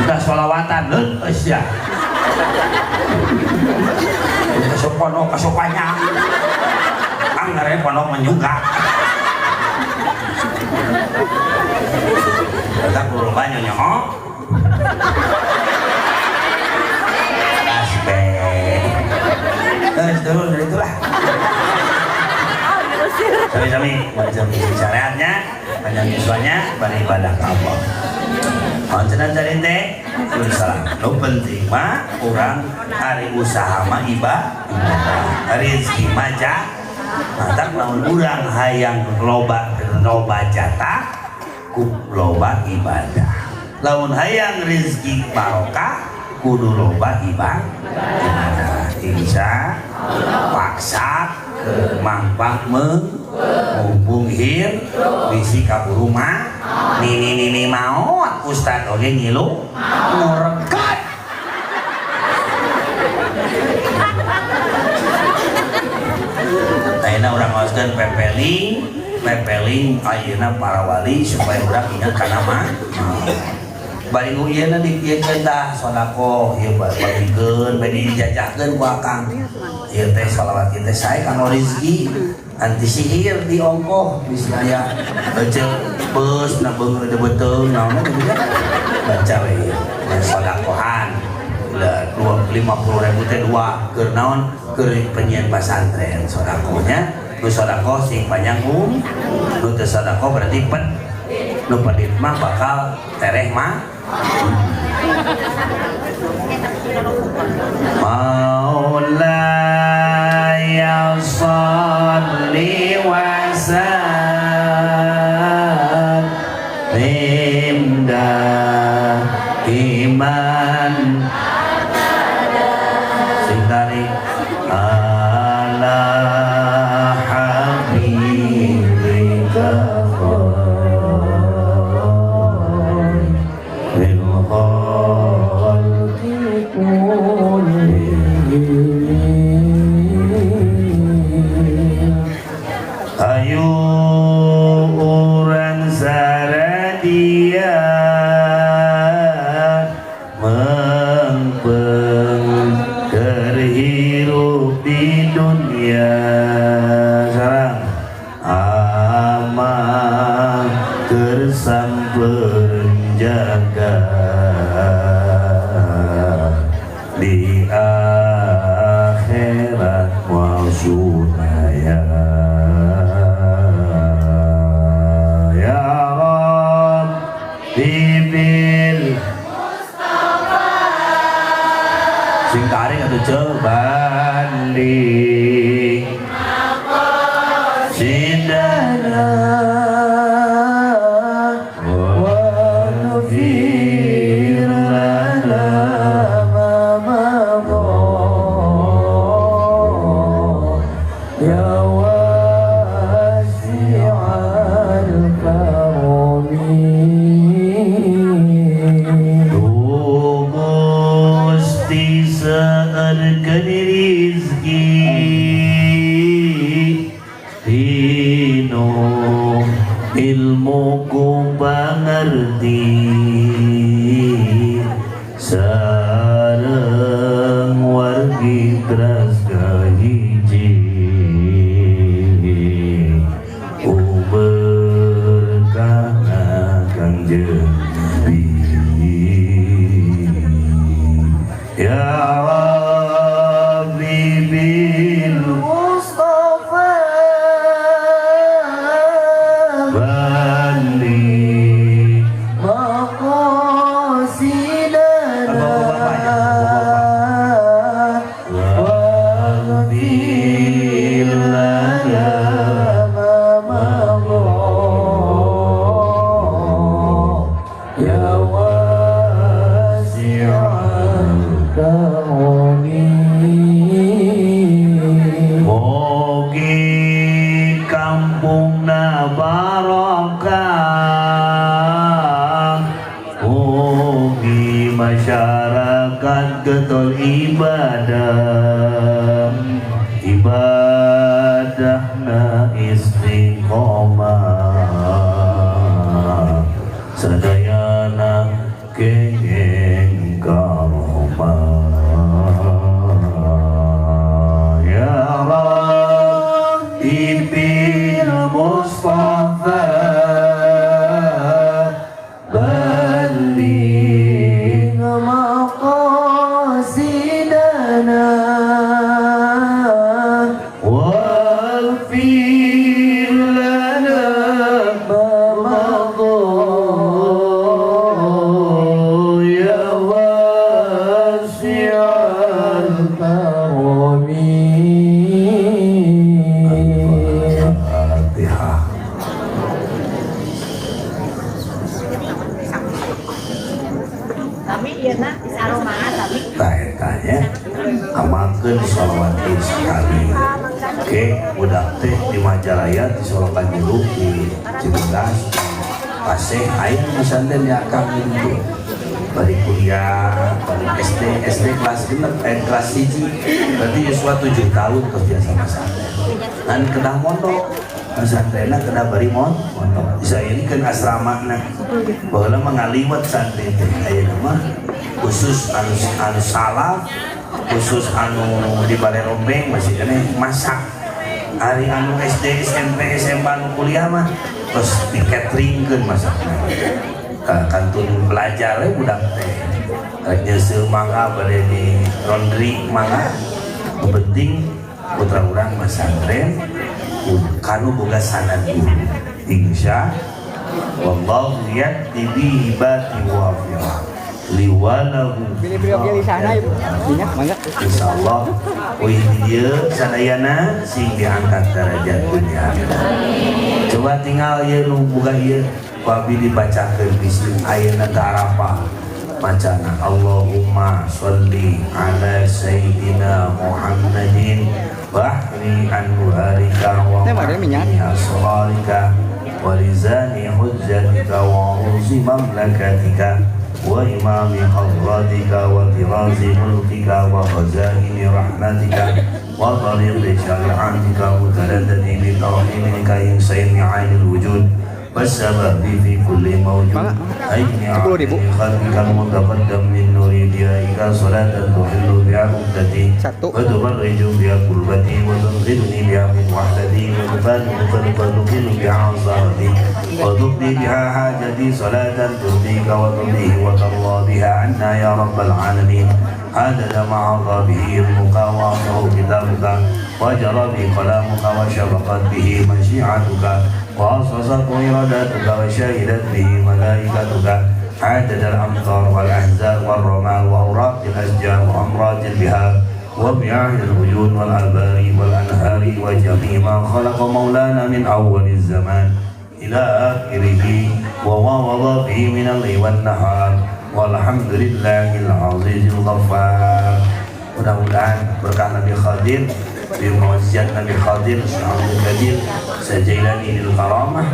Udah sholawatan leus ya. Kasopono kasopanya. Anggar pono menyuka. Eta kudu banyak nyoho. Aspe. Terus turun dari itulah. Sami-sami macam syariatnya, panjang yuswanya, beribadah ka Allah. Konsenan cari teh, salah. Nu penting mah urang hari usaha mah ibadah, rezeki mah matak lamun urang hayang loba loba jatah ku loba ibadah. Lamun hayang rezeki barokah kudu loba ibadah. Insya paksa ke mangpak mumpung hir bisi kaburu mah nini nini maot ustad oge ngilu ngorekat. Ayeuna urang ngaoskeun pepeling pepeling ayeuna para wali supaya urang ingat kana mah bari nu ieu na dikieukeun tah sedekah ieu bagikeun bari dijajahkeun ku akang ieu teh sholawat ieu teh sae kanggo rezeki anti sihir di ongkoh bisi aya ece beus na beungeut beuteung naonna gitu kan baca we ieu sedekahan 50.000 teh dua keur naon keur penyian pasantren sedekahnya nu sedekah sing panjang nu teu sedekah berarti pet nu pedit mah bakal tereh mah. Maulaya sholli wa sallim daiman sing tarik ala habibika ayo orang saradia mengpeng terhirup di dunia sarang amal kersampeun jaga di akhirat wa Maksudna ya ya Rabbi bil Mustafa sing tarik atuh ceu banding sidana waghfir lana ma madha ya wasi'al karami. Gusti seueurkeun rizki dino ilmu ku pangerti sareng wargi teras kahiji ku berkahna Kangjeng Nabi ya Rabbi bil Mustafa balligh maqasidana waghfir lana ma madha ya wasi'al karami. Mugi kampungna barokah, mugi masyarakat getol ibadah, ibadahna istiqomah, sadayana kenging karomah. Ya Rabbi bil Mustafa balligh maqasidana waghfir lana ma madha ya wasi'al karami. Al-Fatihah. Kami iya nak di saromana kami. Tah eta nya amalkeun sholawat sekali. Oke, budak teh di Majalaya, di Solokan Jeruk, di Cibodas, Paseh, aya pesantren ya Kang itu. Bari kuliah, bari SD, SD kelas genep, kelas 1. Berarti yuswa 7 tahun terus biasa pesantren. Dan kedah mondok, pesantrenna kedah bari mondok. Bisa ini kan asramana. Baheula mah ngaliwet santri teh, ayeuna mah khusus anu anu salaf, khusus anu di Balai Rombeng masih keneh masak. Ari anu SD, SMP, SMA anu kuliah mah terus di cateringkeun masakna. Kantun belajar we budak teh. Rek nyeuseuh mangga bade di laundry mangga. Nu penting putra urang masantren kanu boga sanad guru. Insya wallahu ya'ti bihi bati wafira liwalahu. Beli-beli oge di sana ibu. Minyak mangga. Insyaallah wih dieu sadayana sing diangkat derajat dunia akhirat. Coba tinggal ieu nu boga ieu ku abdi dibacakeun bisi ayeuna teu arapal macana Allahumma sholli ala sayyidina Muhammadin bahri anwarika wa Teh, ada minyak. asrarika wa lizani hujjatika wa urusi mamlakatika wa imami hadratika wa tirazi mulkika wa khazaini rahmatika wa tariqi syari'atika mutaladdadi bi tauhidika insaini ainil wujud والسبب في كل موجود. Mangga. أي 10.000. خلقك المتقدم من نور ضيائك صلاة تحل بها عقدتي Satu. وتفرج بها كربتي وتنقذني بها من وحدتي وتقل بها عصارتي وتقضي بها حاجتي، صلاة ترضيك وترضيه وترضى بها عنا يا رب العالمين، عدد ما عرض به علمك وآخر كتابك وجرى به كلامك وشفقت به مشيعتك وأصصت إرادتك وشهدت به ملائكتك، عدد الأمطار والأحزاب والرمال وأوراق الأشجار وأمراض البحار ومياه العيون والآبار والأنهار وجميع ما خلق مولانا من أول الزمان إلى آخره وما وضع فيه من الليل والنهار، والحمد لله العزيز الغفار. Mudah-mudahan berkah Nabi Khadir, di mukjizat Nabi Khadir, Syekh Qadir Sajailani lil Karamah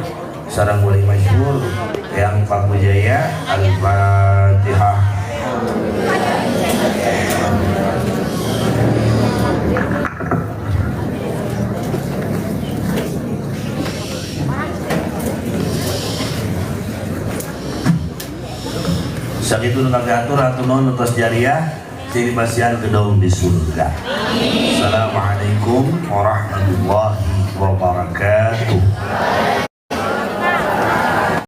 sareng wali masyhur yang Paku Jaya. Al-Fatihah. Sakitu nu kami atur, hatur nuhun atas jariah sing dipasihan gedong di surga. Assalamualaikum warahmatullahi wabarakatuh.